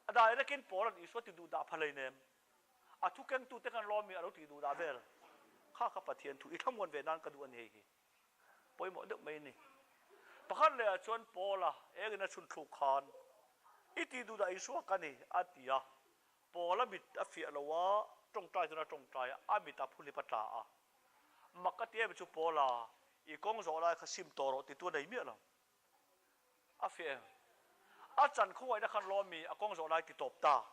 A direct in Paul-a'n Isua ti duh dah pha hleinem. A thu kengtute khan lawmi a lo ti duh dah vel. Kha kha Pathian thu i thlamuan ve nan ka duh a ni hei hi. Pawimawh deuh mai a ni. Pakhat lehah chuan Paula engin a chhun thluk khan, I tih duh dah Isua ka ni, a ti a. Paula mit a fiah lo a, tawngtai chuan a tawngtai a, a mitah phuhlip a tla a. Mak a ti em chu Paula, I kawng zawh lai kha sim tawh rawh titu a nei miah lo. A fiah em? A chan khawngaihna khan lawmi a kawng zawh lai ti tawp ta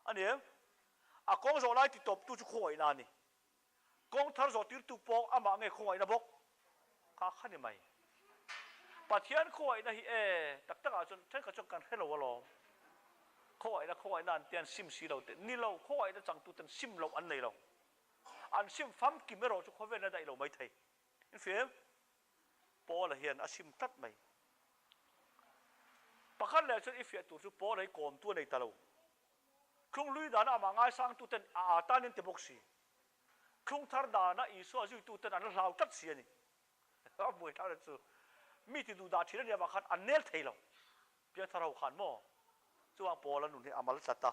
a ni em? A kawng zawh lai ti tawptu chu khawngaihna a ni. Kawng thar zawh tirtu pawh amah nge khawngaihna bawk kha kha ni mai. Pathian khawngaihna hi e tak takah chuan thenkhat chuan kan hre lo alawm. Khawngaihna khawngaihna an tian sim si lo te ni lo, khawngaihna changtuten sim loh an nei lo. An sim famkim erawh chu khawvelna daih lo mai thei. Infim? Paula hian a sim tlat mai. Pakhat leh chuan i fiah tur chu Paula hi kawmtu a nei ta lo. Thlunghlui dana amah ngaisangtuten a aa tan in ti bawk si. Thlung thar dana Isua zuituten an la hlau tlat si a ni. A buai thlak chu mi ti duh dah thin a nih avang khan an nel thei lo. Piangthar ho khan maw? Chuvang Paula nun hi a mal tlat a.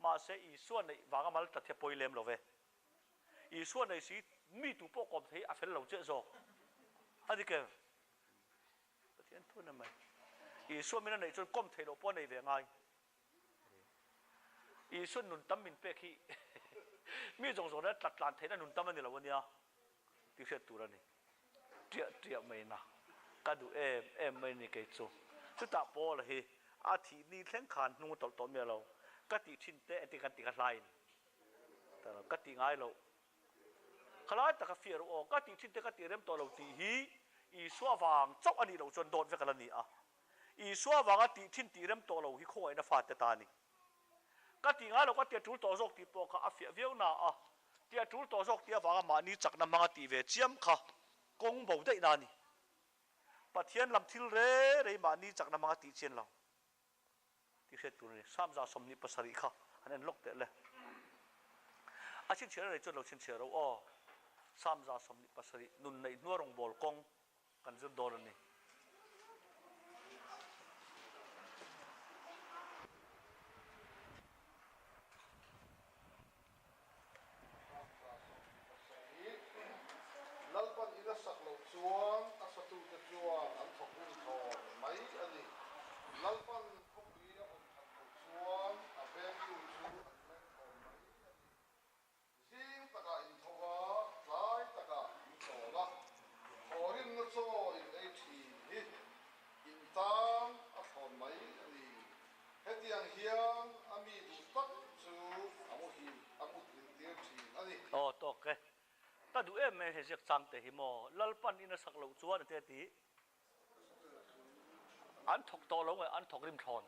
Mahse Isua neih vanga mal tlat hi a pawi lem lo ve. Isua nei si mi tu pawh kawm thei a fel lo chiah zawk a ni kel. Pathian thu na mai. Isua min a neih chuan kawm theih loh pawh a nei ve ngai. Isua nun tam min pek hi mi zawng zawng nen tlat tlan theihna nun tam a ni lo a nia tih hriat tur a ni. Ṭiah ṭiah mai na ka duh em em mai ni kei chu. Chutah Paul hi a thih ni thleng khan hnung a tawlh tawh miah lo. Ka tih ṭhin te engtin kan ti kha hlain Ka tih ngai loh. Khalai taka fiah rawh aw, ka tih thin te ka tih rem tawh lo tih hi Isua vang chauh a nih loh chuan dawt vek a la ni a. Isua vanga tih thin tih rem tawh lo hi khawngaihna fate ta a ni. Ka tih ngai loh ka tia tul tawh zawk tih pawh kha a fiah viau na a, tia tul tawh zawk tih avanga mahni chakna hmanga tih ve chiam kha kawng bo daih na a ni. Pathian lam thil re rei mahni chakna hmanga tih chian lo. Tih hriat tur a ni. Samza 27 kha han en lawk teh le. A chhinchhiah rei chuan lo chhinchhiah ro aw. Samza 27 nun neih hnua rawngbâwl kawng kan zir dawn a ni. Samza 27 Lalpan in a sak loh chuan a satute chuan an thawk rim thlawn mai a ni. Lalpan khawpui a vawn that loh chuan a vengtu chu an meng thlawn mai a ni. Zing takah in tho a, tlai takah in chawl a, thawhrimna chaw in ei thin hi in tan a thlawn mai a ni. Hetiang hian a mi duh tak chu a muhil a muthilh tir thin a ni. Aw tawk e. Ka duh em mai he ziak chang te hi maw. Lalpan in a sak loh chuan a ti a ti. An thawk tawh lo nge an thawk rim thlawn.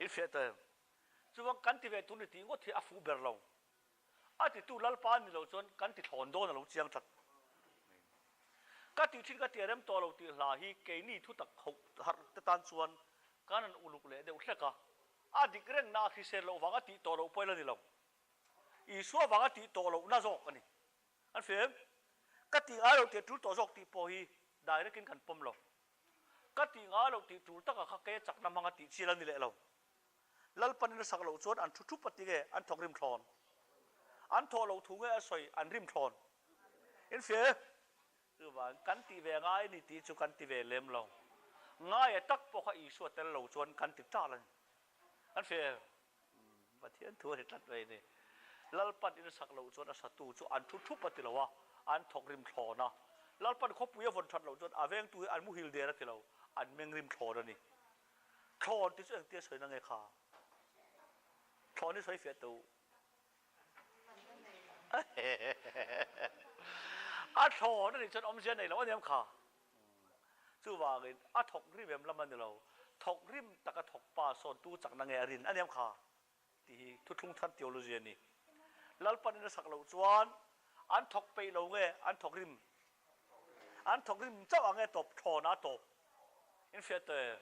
In hriat em? Chuvang kan ti ve tur ni tih ngawt hi a fuh ber lo. A titu Lalpa ni lo chuan kan ti thlawn dawn a lo chiang tlat. Ka tih thin ka ti a rem tawh lo tih hla hi keini thu tak hoh harh te tan chuan kan han uluk leh deuh hlek a. A dik rengna a hrisel loh vanga tih tawh loh pawh ila ni lo. Isua vanga tih tawh lohna zawk a ni. An hria em? Ka tih ngai lo tih a tul tawh zawk tih pawh hi direct in kan pawm lo. Ka tih ngai loh tih tul taka kha kei a chakna hmanga tih chi la ni leh lo. Lalpanin a sak loh chuan an thu thup a ti nge an thawk rim thlawn? An thawh loh thu nge a sawi an rim thlawn? In hria e? Chuvang kan tih ve ngai ni tih chu kan ti ve lem lo. Ngaia tak pawh kha Isua tel lo chuan kan ti tal a ni. An hria e? Pathian thu a ni tlat mai a ni. Lalpan in a sak loh chuan a satu chu an thu thup a ti lo a, an thawk rim thlawn a. Lalpan khawpui a vawn that loh chuan a vengtu hi an muhil der a ti lo, an meng rim thlawn a ni. Thlawn tih chu engtia sawi na nge kha? Thlawn hi sawi fiah teh u. A thlawn a nih chuan awmzia nei lo a niam kha. Chuvangin a thawk rim em lam a ni lo, thawk rim taka thawk pa sawn tu chakna nge a rin a niam kha tih hi thuthlung thar theology a ni. Lalpanin a sak loh chuan an thawk peih lo nge an thawk rim? An thawk rim chauh ang e tawp thlawn a tawp. In hriat tawh em?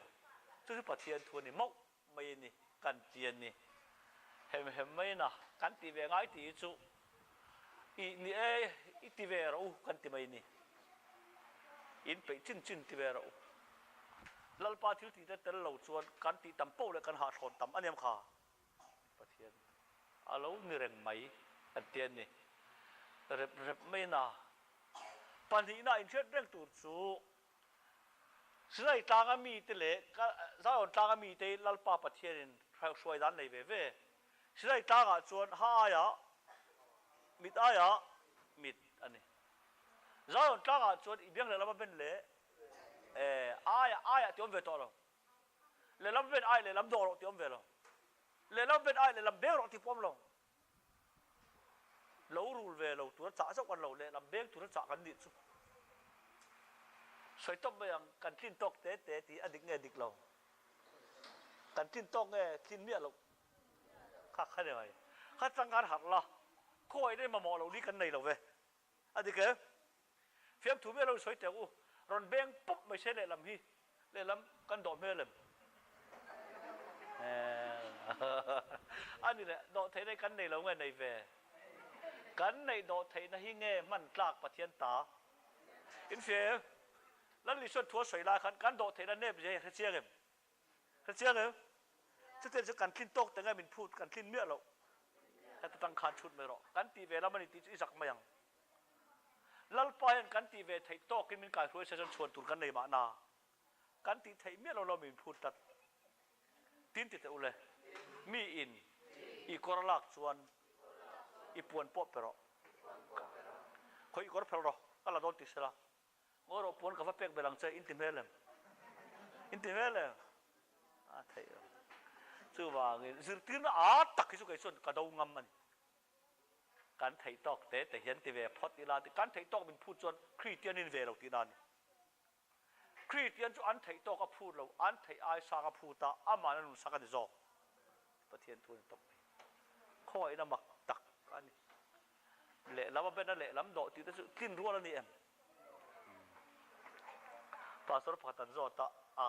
Chu chu Pathian thu a ni mauh mai a ni. Kan ti a ni. Hem hem mai na kan ti ve ngai tih hi chu i ni e, i ti ve rawh u kan ti mai ni. In peih chin chin ti ve rawh u. Lalpa thil tih te tel lo chuan kan tih tam poh leh kan hahthlawn tam a niam kha. Pathian a lo ni reng mai kan ti a ni. Rep rep mai na pahnihna inhriat reng tur chu Sinai tlanga mite leh Zion tlanga mite Lalpa Pathianin hruai dan nei ve ve. Sinai tlangah chuan ha aiah mit aiah mit a ni. Zion tlangah chuan i biang lehlam a ben leh aiah aiah ti awm ve tawh lo. Lehlam ben ai lehlam dawh rawh ti awm ve lo. Lehlam ben ai lehlam beng rawh ti pawh awm lo. Lo rul ve lo tura chah zauh kan lo lehlam beng tura chah kan nih chu sawi tawp mai ang, kan tlin tawk te te tih a dik nge dik lo? Kan tlin tawk nge tlin miah loh? Kha kha ni mai. Kha chang khan harh la, khawngaih na mamawh loh ni kan nei lo ve. A dik em? Fiamthu miah lo in sawi teh u, rawn beng pawp mai se lehlam hi, lehlam kan dawh hmel em? A ni leh, dawh theihna hi kan nei lo nge nei ve? Kan neih dawh theihna hi nge hman tlak Pathian ta? In hria em? Lal Isuan thu a sawi lai khan kan dawh theihna nep zia hi a hre chiang em? Hre chiang em? Chutiang chu kan tlin tawk teh nge min phut kan tlin miah loh. Heta tang khan chhut mai rawh. Kan tih ve lam a ni tih chu i zak mai ang. Lalpa hian kan tih ve theih tawkin min kaihruai se chuan chhuan tur kan nei mahna. Kan tih theih miah lo lo min phut tlat. Tin ti teh u le, mi in i kawr a lak chuan i puan pawh pe rawh. Khawi i kawr phel rawh, ka la dawn ti sela. Ngawi rawh puan ka va pek belh ang che, in ti hmel em? In ti hmel em? A theih lo. Chuvangin zirtirna a tak hi chu kei chuan ka do ngam a ni. Kan theih tawk te te hian ti ve phawt ila tih kan theih tawk min phut chuan Kristian in ve lo tihna a ni. Kristian chu an theih tawk a phut lo, an theih ai sang a phut a, aman a nunsak a ni zawk. Pathian thu a ni tawp mai. Khawngaihna mak tak a ni. Lehlam a ben a lehlam dawh tih te chu tlin rual a ni em? Pastor pakhat an zawt a, a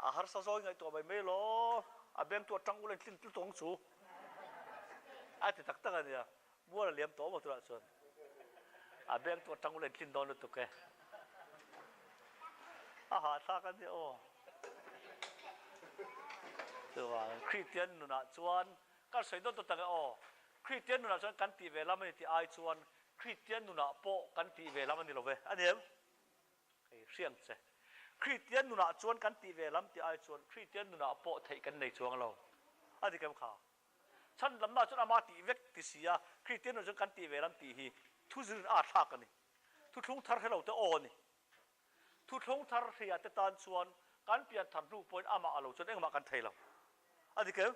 a harsa zawi ngaihtuah mai mai law, a beng chu a tang ula in tlin tlut ang chu a ti tak tak a nia, mual a liam tawh maw tunah chuan a beng chu a tang ula in tlin dawn lutuk e, a hahthlak a nia aw. Chuvangin Kristian nunah chuan kan sawi dawt dawt ang e aw, Kristian nunah chuan kan tih ve lam a ni tih ai chuan Kristian nunah pawh kan tih ve lam a ni lo ve, a ni em? Hei hriang che. Kristian nunah chuan kan tih ve lam tih ai chuan Kristian nunah pawh theih kan nei chuang lo. A dik em kha? Chhan lamna chuan ama tih vek ti si a, Kristian nunah chuan kan tih ve lam tih hi thu zirin a thlak a ni. Thuthlung thar hre lo te aw a ni. Thuthlung thar hria te tan chuan kan pian thar hnu pawhin amah a lo chuan engmah kan thei lo. A dik em?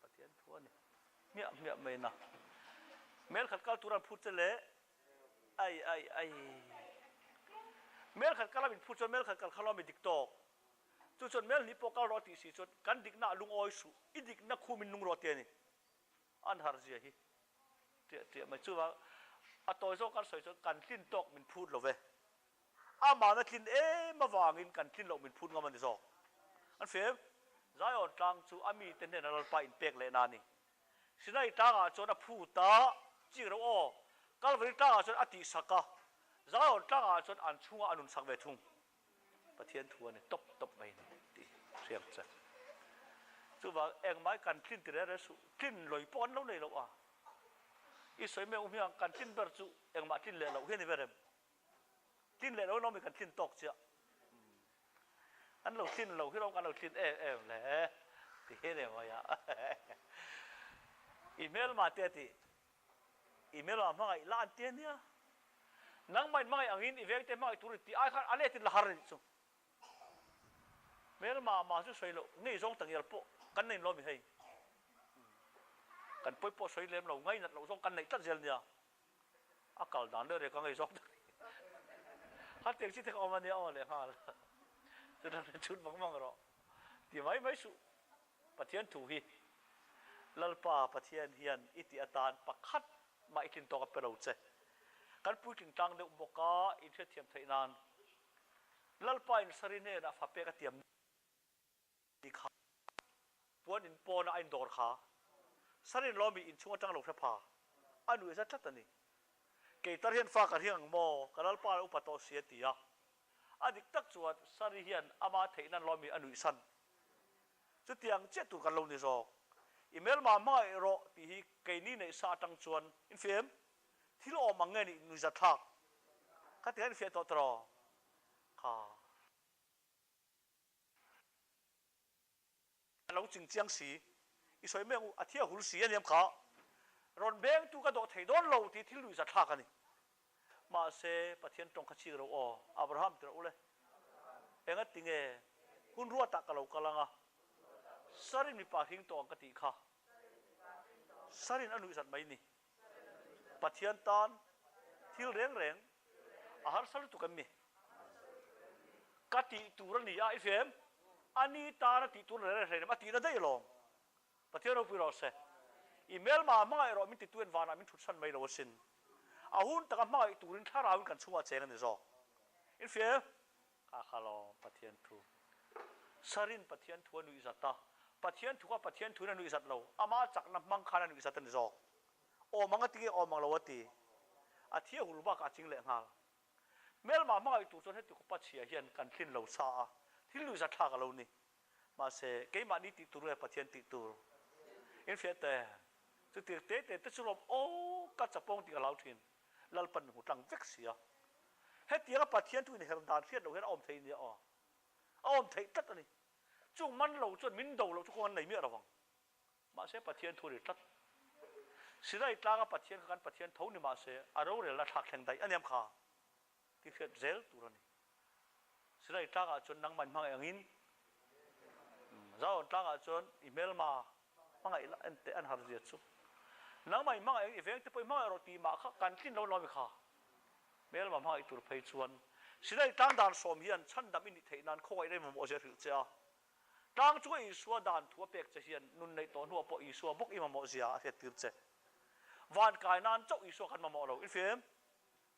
Pathian thu a ni. Hmiah hmiah mai na. Mel khat kal tur an phut che le. Ai ai ai. Mel khat kal a min phut chuan mel khat kal kha lo mi dik tawk. Chu chuan mel hnih pawh kal rawh a tih si chuan kan dikna ah lungawi suh. I dikna khu min nung rawh ti a ni. An har zia hi. Tiah tiah mai. Chuvang a tawi zawk kan sawi chuan kan tlin tawk min phut lo ve. Amah na tlin em avangin kan tlin loh min phut ngam a ni zawk. An fem, Zion tlang chu a mite hnena Lalpa inpek lehna a ni. Sinai tlangah chuan a phut a, chik reuh aw, Kalvari tlangah chuan a tihsak a, Zion tlangah chuan an chhungah a nunsak ve thung. Pathian thu a ni tawp tawp mai ni tih hriang che. Chuvang engmah kan tlin ti reng reng suh, tlin lawi pawh an lo nei loh a. I sawi mai ang hmiang kan tlin ber chu engmah tlin leh loh hi a ni ber em? Tlin leh lo in awm i kan tlin tawk chiah. An lo tlin lo hi rawng kan lo tlin em em le ti hi ni mai a. I hmelma te a ti. I hmelma hmangaih la an ti a nia. Nangmah in hmangaih angin i vengte hmangaih tur i tih ai khan a let in la har a nih chu. Hmelma mah chu sawi loh ngei zawng tak ngial pawh kan nei lo mi hei. Kan pawi pawh sawi lem lo ngainat loh zawng kan neih tlat zel nia. A kal dan reng reng ka ngei zawk tak ni. Hatiang chi te ka awm a nia aw leh nghal. Chutah chuan chhun vang vang rawh. Ti mai mai suh. Pathian thu hi Lalpa Pathian hian i tih atan pakhat mah i tlin tawk a pe lo che. Kan puitling tlang deuh bawk a, inhriatthiam theih nan Lalpa in Sari hnenah fa pek a tiam ni kha. Puan in pawna a indawr kha Sarin Lawmi inchhung atang lo hre pha a nuih za tlat a ni. Kei tar hian fa ka hring ang maw? Ka lalpa la upa tawh si a ti a. A dik tak chuan Sari hian ama theih nan Lawmi a nuih san. Chutiang chiah tur kan lo ni zawk. I hmelma hmangaih rawh tih hi keini neih sa atang chuan infiam thil awm ang nge nih nuihzatthlak kha ti khan infiah tawh tawh kha. A lo ching chiang si. I sawi mai ang u, a thia hul si a niam kha. Rawn bengtu ka dawh thei dawn lo tih thil luihza thlak a ni. Mahse, Pathian tawng kha chik ro aw, Abraham ti rawh u le. Enga tinge hun ruatah ka lo kal ang a, Sarin mipa hring tawh ang ka tih kha. Sarin a nuihzat mai ni. Pathian tan thil reng reng a harsa lutuk em mi? Ka tih tur a ni a, i hria em? A ni tan a tih tur reng reng em? A tihna daih alawm. Pathian ropui rawh se. I hmelma hmangaih rawh min titu en vanah min thut san mai lo asin. A hun taka hmangaih turin thlarauin kan chhungah cheng a ni zawk. In hria em? Ka kha lo, Pathian thu. Sarin Pathian thu a nuih zat a, Pathian thu kha Pathian thuin a nuih zat lo, ama chakna hmang khan a nuih zat a ni zawk. Awm ang a ti nge awm ang lo a ti. A thi a hul bakah a ching leh nghal. Hmelma hmangaih tur chuan heti khawpa chhia hian kan tlin lo sa a, thil nuih zat thlak a lo ni. Mahse, keimahni tih tur nge Pathian tih tur? Infiah teh, chutir te te te chu lawm aw ka chapawng tih ka hlau thin. Lalpan min hmu tlang vek si a. Hetianga Pathian thu inher dan hriat loh hian a awm thei nia aw. A awm theih tlat a ni. Chung man lo chuan min do loh chu kawng an nei miah lo vang. Mahse Pathian thu a ri tlat. Sinai tlanga Pathian kha kan Pathian tho ni mahse a rorelna thlak thleng daih a niam kha ti hriat zel tur a ni. Sinai tlangah chuan nangmah in hmangaih angin Zion tlangah chuan i hmelma Hmangaih la en teh an har zia chu. Nangmah i hmangaih ang i veng te pawh i hmangaih rawh tih mah kha kan tlin lo lawm i kha. Hmelma hmangaih tur phei chuan Sinai tlang dan sawm hian chhandam i nih theih nan khawngaihna i mamawh zia hrilh che a. Tlang chunga Isua dan thu a pek che hian nun neih tawh hnuah pawh Isua bawk i mamawh zia a hriattir che. Van kai nan chauh Isua kan mamawh lo. Infim,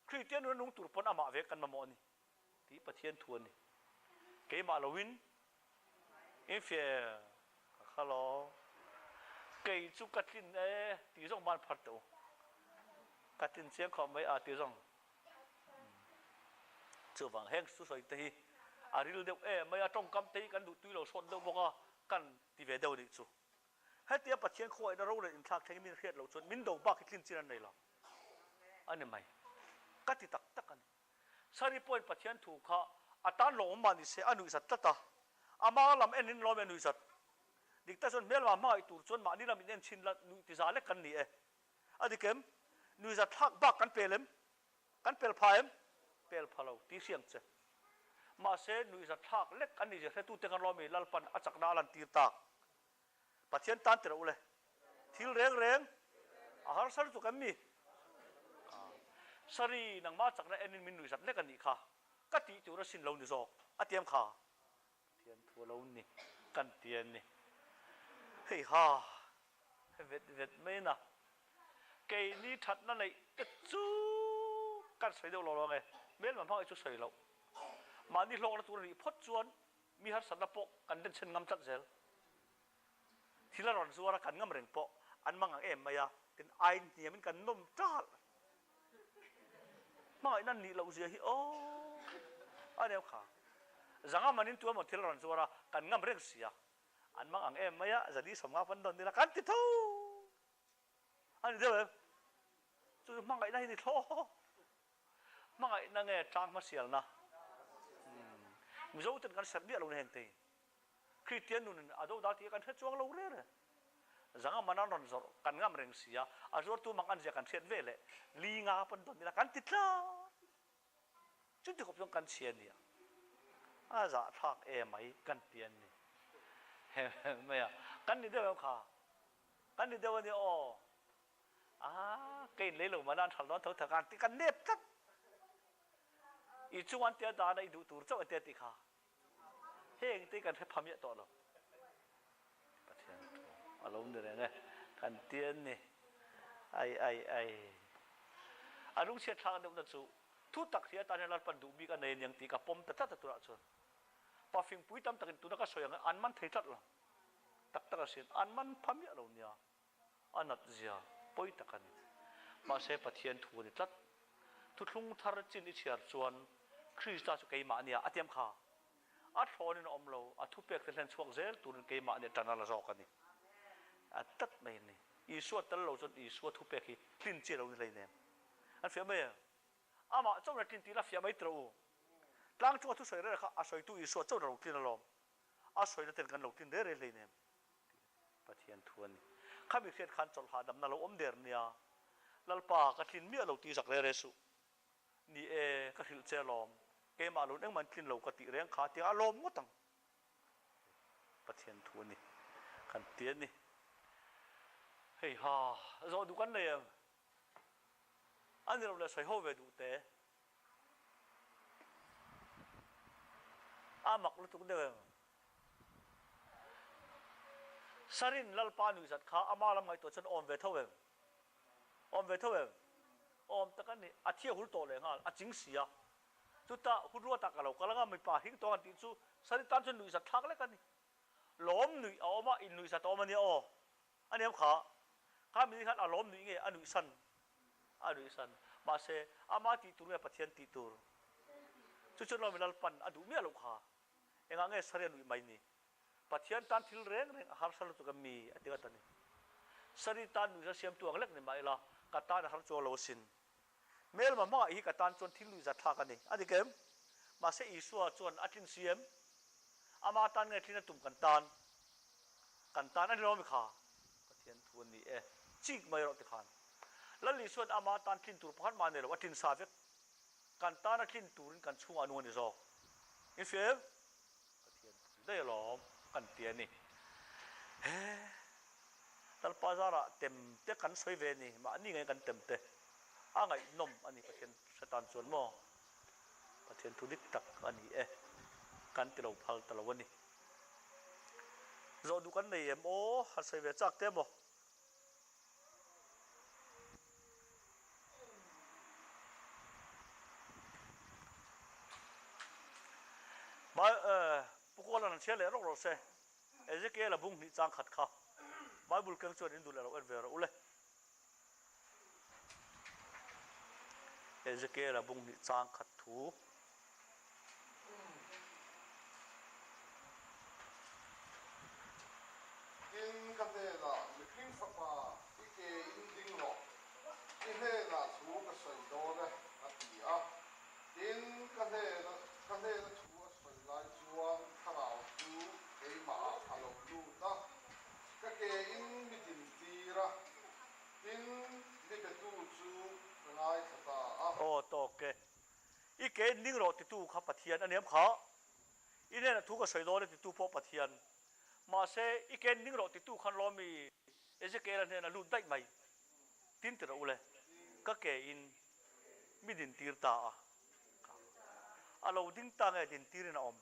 Kristian nuna nung tur pawn amah ve kan mamawh a ni. Tih Pathian thu a ni. Keimah loin in fiah ka kha lo. Kei chu ka tlin e ti zong ban phar teh u. Ka tlin chiang khawp mai a ti zong. Chuvang heng thusawi te hi a ril deuh em mai a, tawngkam te hi kan duh tui lo sawt deuh bawk a, kan ti ve deuh a nih chu. Hetia Pathian khawngaihna ro leh inthlak thleng min hriat loh chuan min do bak hi tlin chin an nei lo a ni mai. Ka ti tak tak a ni. Sari pawhin Pathian thu kha a tan lawmawm mah ni se a nuih zat tlat a, ama lam en in lawm e a nuih zat. Dik tak chuan hmelma hmangaih tur chuan mahni lam in en chhin la nuih ti za lek kan ni e. A dik em? Nuih zat thlak bak kan pel em? Kan pel pha em? Pel pha lo ti hriang che. Mahse nuih zat thlak lek an nih zia hretute kan lawm i Lalpan a chakna a lantir tak. Pathian tan ti rawh u le. Thil reng reng a harsa lutuk em mi? Sari, nangmah chakna enin min nuihzat lek a nih kha. Ka tih tur asin lo ni zawk. A tiam kha. Pathian thu a lo ni. Kan ti a ni. Hei ha, he vet vet mai na. Keini thatna neih te chu kan sawi deuh lo lo ang e. Hmelma hmangaih chu sawi loh. Mahni hlawkna tur a nih phawt chuan Mi harsatna pawh kan denchhen ngam tlat zel. Thil a rawn zuar a, kan ngam reng pawh an mang ang em mai a, tin ai hniamin kan nawm ṭalh. Hmangaihna an nih loh zia hi aw a neu kha. Zanga manin tu emaw thil a rawn zuar a, kan ngam reng si a, an mang ang em mai a, zali 50 pawn dawn ila kan ti tho. A ni deuh em? Chu chu hmangaihna hi ni thlawh. Hmangaihna nge tlang hmasialna? Mizo ten kan serh miah lo ni heng te. Kristian nunin a do dal tih kan hre chuang lo reng reng. Zanga man an rawn zawrh kan ngam reng si a, a zuartu mang an zia kan hriat ve leh li nga pawn dawn ila kan ti tlat. Chuti khawp chuan kan chhia nia. A zahthlak e mai kan ti an ni. Mai a, kan ni deuh em kha? Kan ni deuh a nia aw. A, ka inlei lo mahna an hral dawn tho thak a, ti kan nep tlat. I chung an tia dana i duh tur chauh an tia tih kha. Heng te kan hre pha miah tawh lo. Pathian thu a lo ni reng e, kan ti an ni. Ai ai ai. A lungchhiat thlak deuhna chu thu tak hi atan hian Lalpan duh bik a nei aniang tih ka pawm ta tlat a tunah chuan. Pa fingpui tam takin tuna ka sawi ang an man thei tlat lo. Tak tak asin, an man pha miah lo nia, a nat zia pawi tak a ni. Mahse Pathian thu a ni tlat. Thuthlung thar chin i chhiar chuan Krista chu keimah nia a tiam kha. A thlawnin a awm lo, a thupek te hlen chhuak zel turin keimah nia tan a la zawk a ni. A tlat mai a ni. Isua tel lo chuan Isua thupek hi tlin chi a lo ni hleinem. An fiah mai em? Amah chauhin a tlin tih la fiah mai tiraw u. Tlang chunga thusawi reng kha a sawitu Isua chauhin a lo tlin alawm. A sawina ten kan lo tlin reng reng hleinem tih Pathian thu a ni. Khami hriat khan chawlh hahdamna lo awm der nia. Lalpa ka tlin miah lo tih zak reng reng suh. Ni e, ka hrilh che alawm. Keimah lun engmah in tlin lo ka tih reng kha tiang a lawm ngawt ang. Pathian thu a ni kan ti a ni. Hei ha, zawh duh kan nei em? A ni lo le sawi ho ve duh te. A mak lutuk deuh em? Sarin Lalpa nuihzat kha ama lam ngaihtuah chuan awm ve tho em? Awm ve tho em? Awm tak a ni. A thi a hul tawh leh nghal, a ching si a. Chutah hun ruatah ka lo kal anga mipa hing tawng an tih chu Sarin tan chuan nuihzat thlak lek a ni. Lawm nuih a awm a, innuihzat a awm a nia aw. A nia kha, kha mi khan a lawm nuih nge a nuihsan? A nuihsan. Mahse, ama tih tur nge Pathian tih tur? Chu chuan lawmi Lalpan a duh miah loh kha. Engah nge Sari a nuih mai ni? Pathian tan thil reng reng a harsa lutuk a mi a ti ngat a ni. Sari tan nuihza siamtu ang lek ni mah ila, ka tan a har chuang lo asin. Hmelma hmangaih hi ka tan chuan thil nuihzat thlak a ni. A dik em? Mahse Isua chuan a tlin si em? Ama tan nge tlin a tum kan tan? Kan tan a ni lo ami kha? Pathian thu a ni e. Chik mai rawh tikhan. Lal Isua'n ama tan tlin tur pakhat mah a nei lo, a tlin sa vek. Kan tan a tlin turin kan chhungah a nung a ni zawk. In hria em? Pathian thu daih alawm kan ti a ni. He Lalpa zarah tem te kan sawi ve ni, mahni ngei kan tem te a ngaihnawm a ni Pathian hre tan chuan maw? Pathian thu dik tak a ni e, kan ti lo phal ta lo a ni. Zawh duh kan nei em aw, han sawi ve chak te maw? Pu Kawla'n an chhiar leh rawk rawh se. Ezekiel-a bung hnih chang khat kha Bible keng chuan in duh leh lo en ve rawh u le. Ezekiel-a bung hnih chang khat thu. Tin, ka hnenah, Mihring fapa, i ke in ding rawh, i hnenah thu ka sawi dawn e, a ti a. Tin, ka hnena ka hnena thu a sawi lai chuan thlarau chu keimahah a lo lut a, ka ke in mi din tir a, tin, mi betu chu ka ngaithla ta a. Aw, tawk e. I ke in ding rawh titu kha Pathian a niam kha. I hnenah thu ka sawi dawn e titu pawh Pathian. Mahse, i ke in ding rawh titu khan lawmi Ezekiel-a hnenah lut daih mai. Tin ti rawh u le, ka ke in mi din tir ta a. A lo ding ta nge din tirin a awm?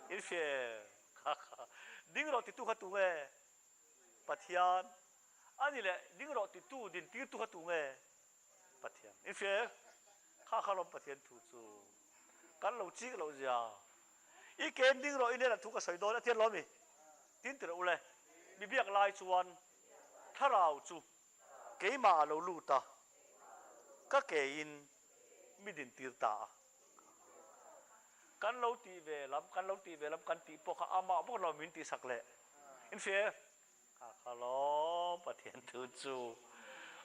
In hria em? Kha kha. Ding rawh titu kha tu nge? Pathian. A ni leh, ding rawh titu din tirtu kha tu nge? Pathian. In hria em? Kha kha lawm Pathian thu chu kan lo chik loh zia. I ken ding rawh i hnenah thu ka sawi dawn a tian lawm i? Tin ti rawh u le. Mi biak lai chuan thlarau chu keimah a lo lut a, ka kein mi din tir ta a. Kan lo tih ve lam, kan lo tih ve lam kan tih pawh kha amah bawk lo min tihsak leh. In hria em? Kha kha lawm Pathian thu chu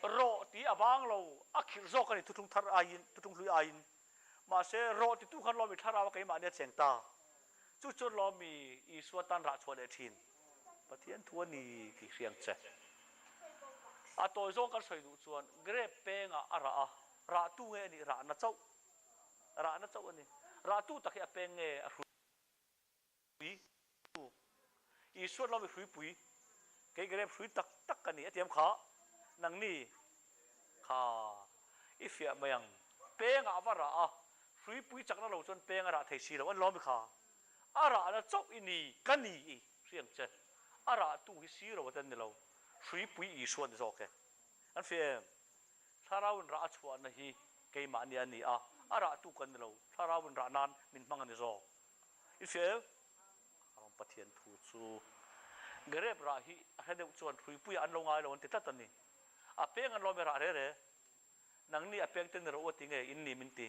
rawh tih a bang lo, a khirh zawk a ni thuthlung thar aiin, thuthlung hlui aiin. Mahse, rawh titu khan lawmi thlarau a keimahni a cheng ta. Chu chuan lawmi Isua tan rah chhuah leh thin Pathian thu a ni tih hriang che. A tawi zawng kan sawi duh chuan grape pengah a rah a, rahtu nge a nih rahna chauh, rahna chauh a ni. Rahtu tak hi a peng nge a hrui? Hrui tu. Isua lawm i hruipui, kei ka rem hrui tak tak ka ni a tiam kha, nangni kha i fiah mai ang. Pengah a va rah a, hruipui chakna lo chuan peng a rah thei si lo, an lawm i kha. A rahna chauh i ni, ka ni i hriang che. A rahtu hi si lo a ten ni lo, hruipui Isua a ni zawk e. An fiah em? Thlarauin rah a chhuahna hi keimahni a ni a, a rahtu kan ni lo, thlarauin rah nan min hmang a ni zawk. I hria em? Ram Pathian thu chu. Grape rah hi a hre deuh chuan hruipuiah an lo ngai lo an ti tlat a ni. A peng an lawm e rah re re. Nangni a peng te ni rawh u a ti nge in ni min ti.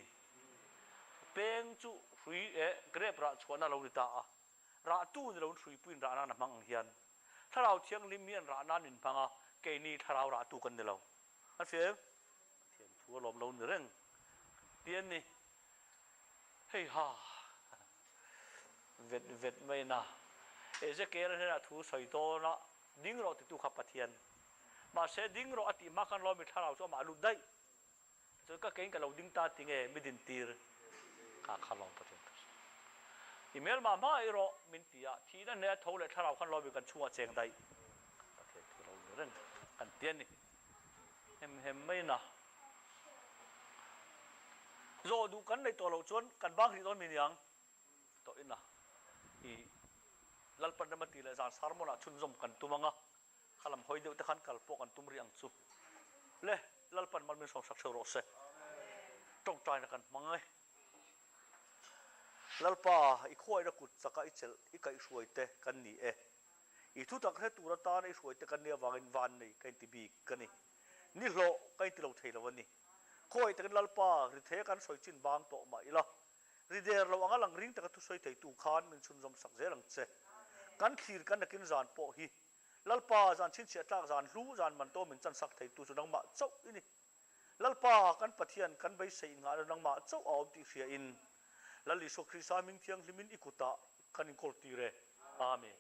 Peng chu hrui eh grape rah chhuahna a lo ni ta a. Rah tu ni loin hruipuiin rah nan a hmang ang hian Thlarau Thianghlim hian rah nan min hmang a, keini Thlarau rah tu kan ni lo. An hria em? Pathian thu a lawm lo ni reng kan ti a ni. Hei ha! Vet vet mai na. Ezekiel hnenah thu sawi dawn a, ding rawh titu kha Pathian. Mahse ding rawh a tih hma khan Lawmi Thlarau chu amah a lut daih. Chuan ka kein ka lo ding ta ti nge mi din tir kha kha lawm Pathian thu sawi. I hmelmah hma erawh min ti a, thihna hneh a tho leh Thlarau khan Lawmi kan chhungah cheng daih. Pathian thu lo ni reng kan ti a ni. Hem hem mai na. Zawh duh kan neih tawh loh chuan kan bang hrih dawn mi niang tawh ina i Lalpan rem a tih leh zan sermon ah chhunzawm kan tum anga kha lam hawi deuh te khan kal pawh kan tum rih ang chu. Le Lalpan mal min sawmsak theuh rawh se. Tawngtaina kan hmang e. Lalpa i khuaina kut chaka i chelh i kaihhruai te kan ni e. I thutak hre tur atana i hruaite kan nih avangin van nei ka inti bik ka ni. Ni hlawh ka inti lo thei lo a ni. Khawi takin Lalpa rithei a kan sawi chin bang tawh mah ila, ri der lo anga lang ring taka thusawi theitu khan min chhunzawm sak zel ang che. Kan thlir kan nakin zan pawh hi Lalpa zan chhinchhiah tlak zan hlu zan man to min chan sak theitu chu nangmah chauh i ni. Lalpa kan Pathian kan beisei innghahna nangmah chauh a awm tih hria in Lal Isua Krista hming thianghlimin i kutah kan inkawl tir e. Amen.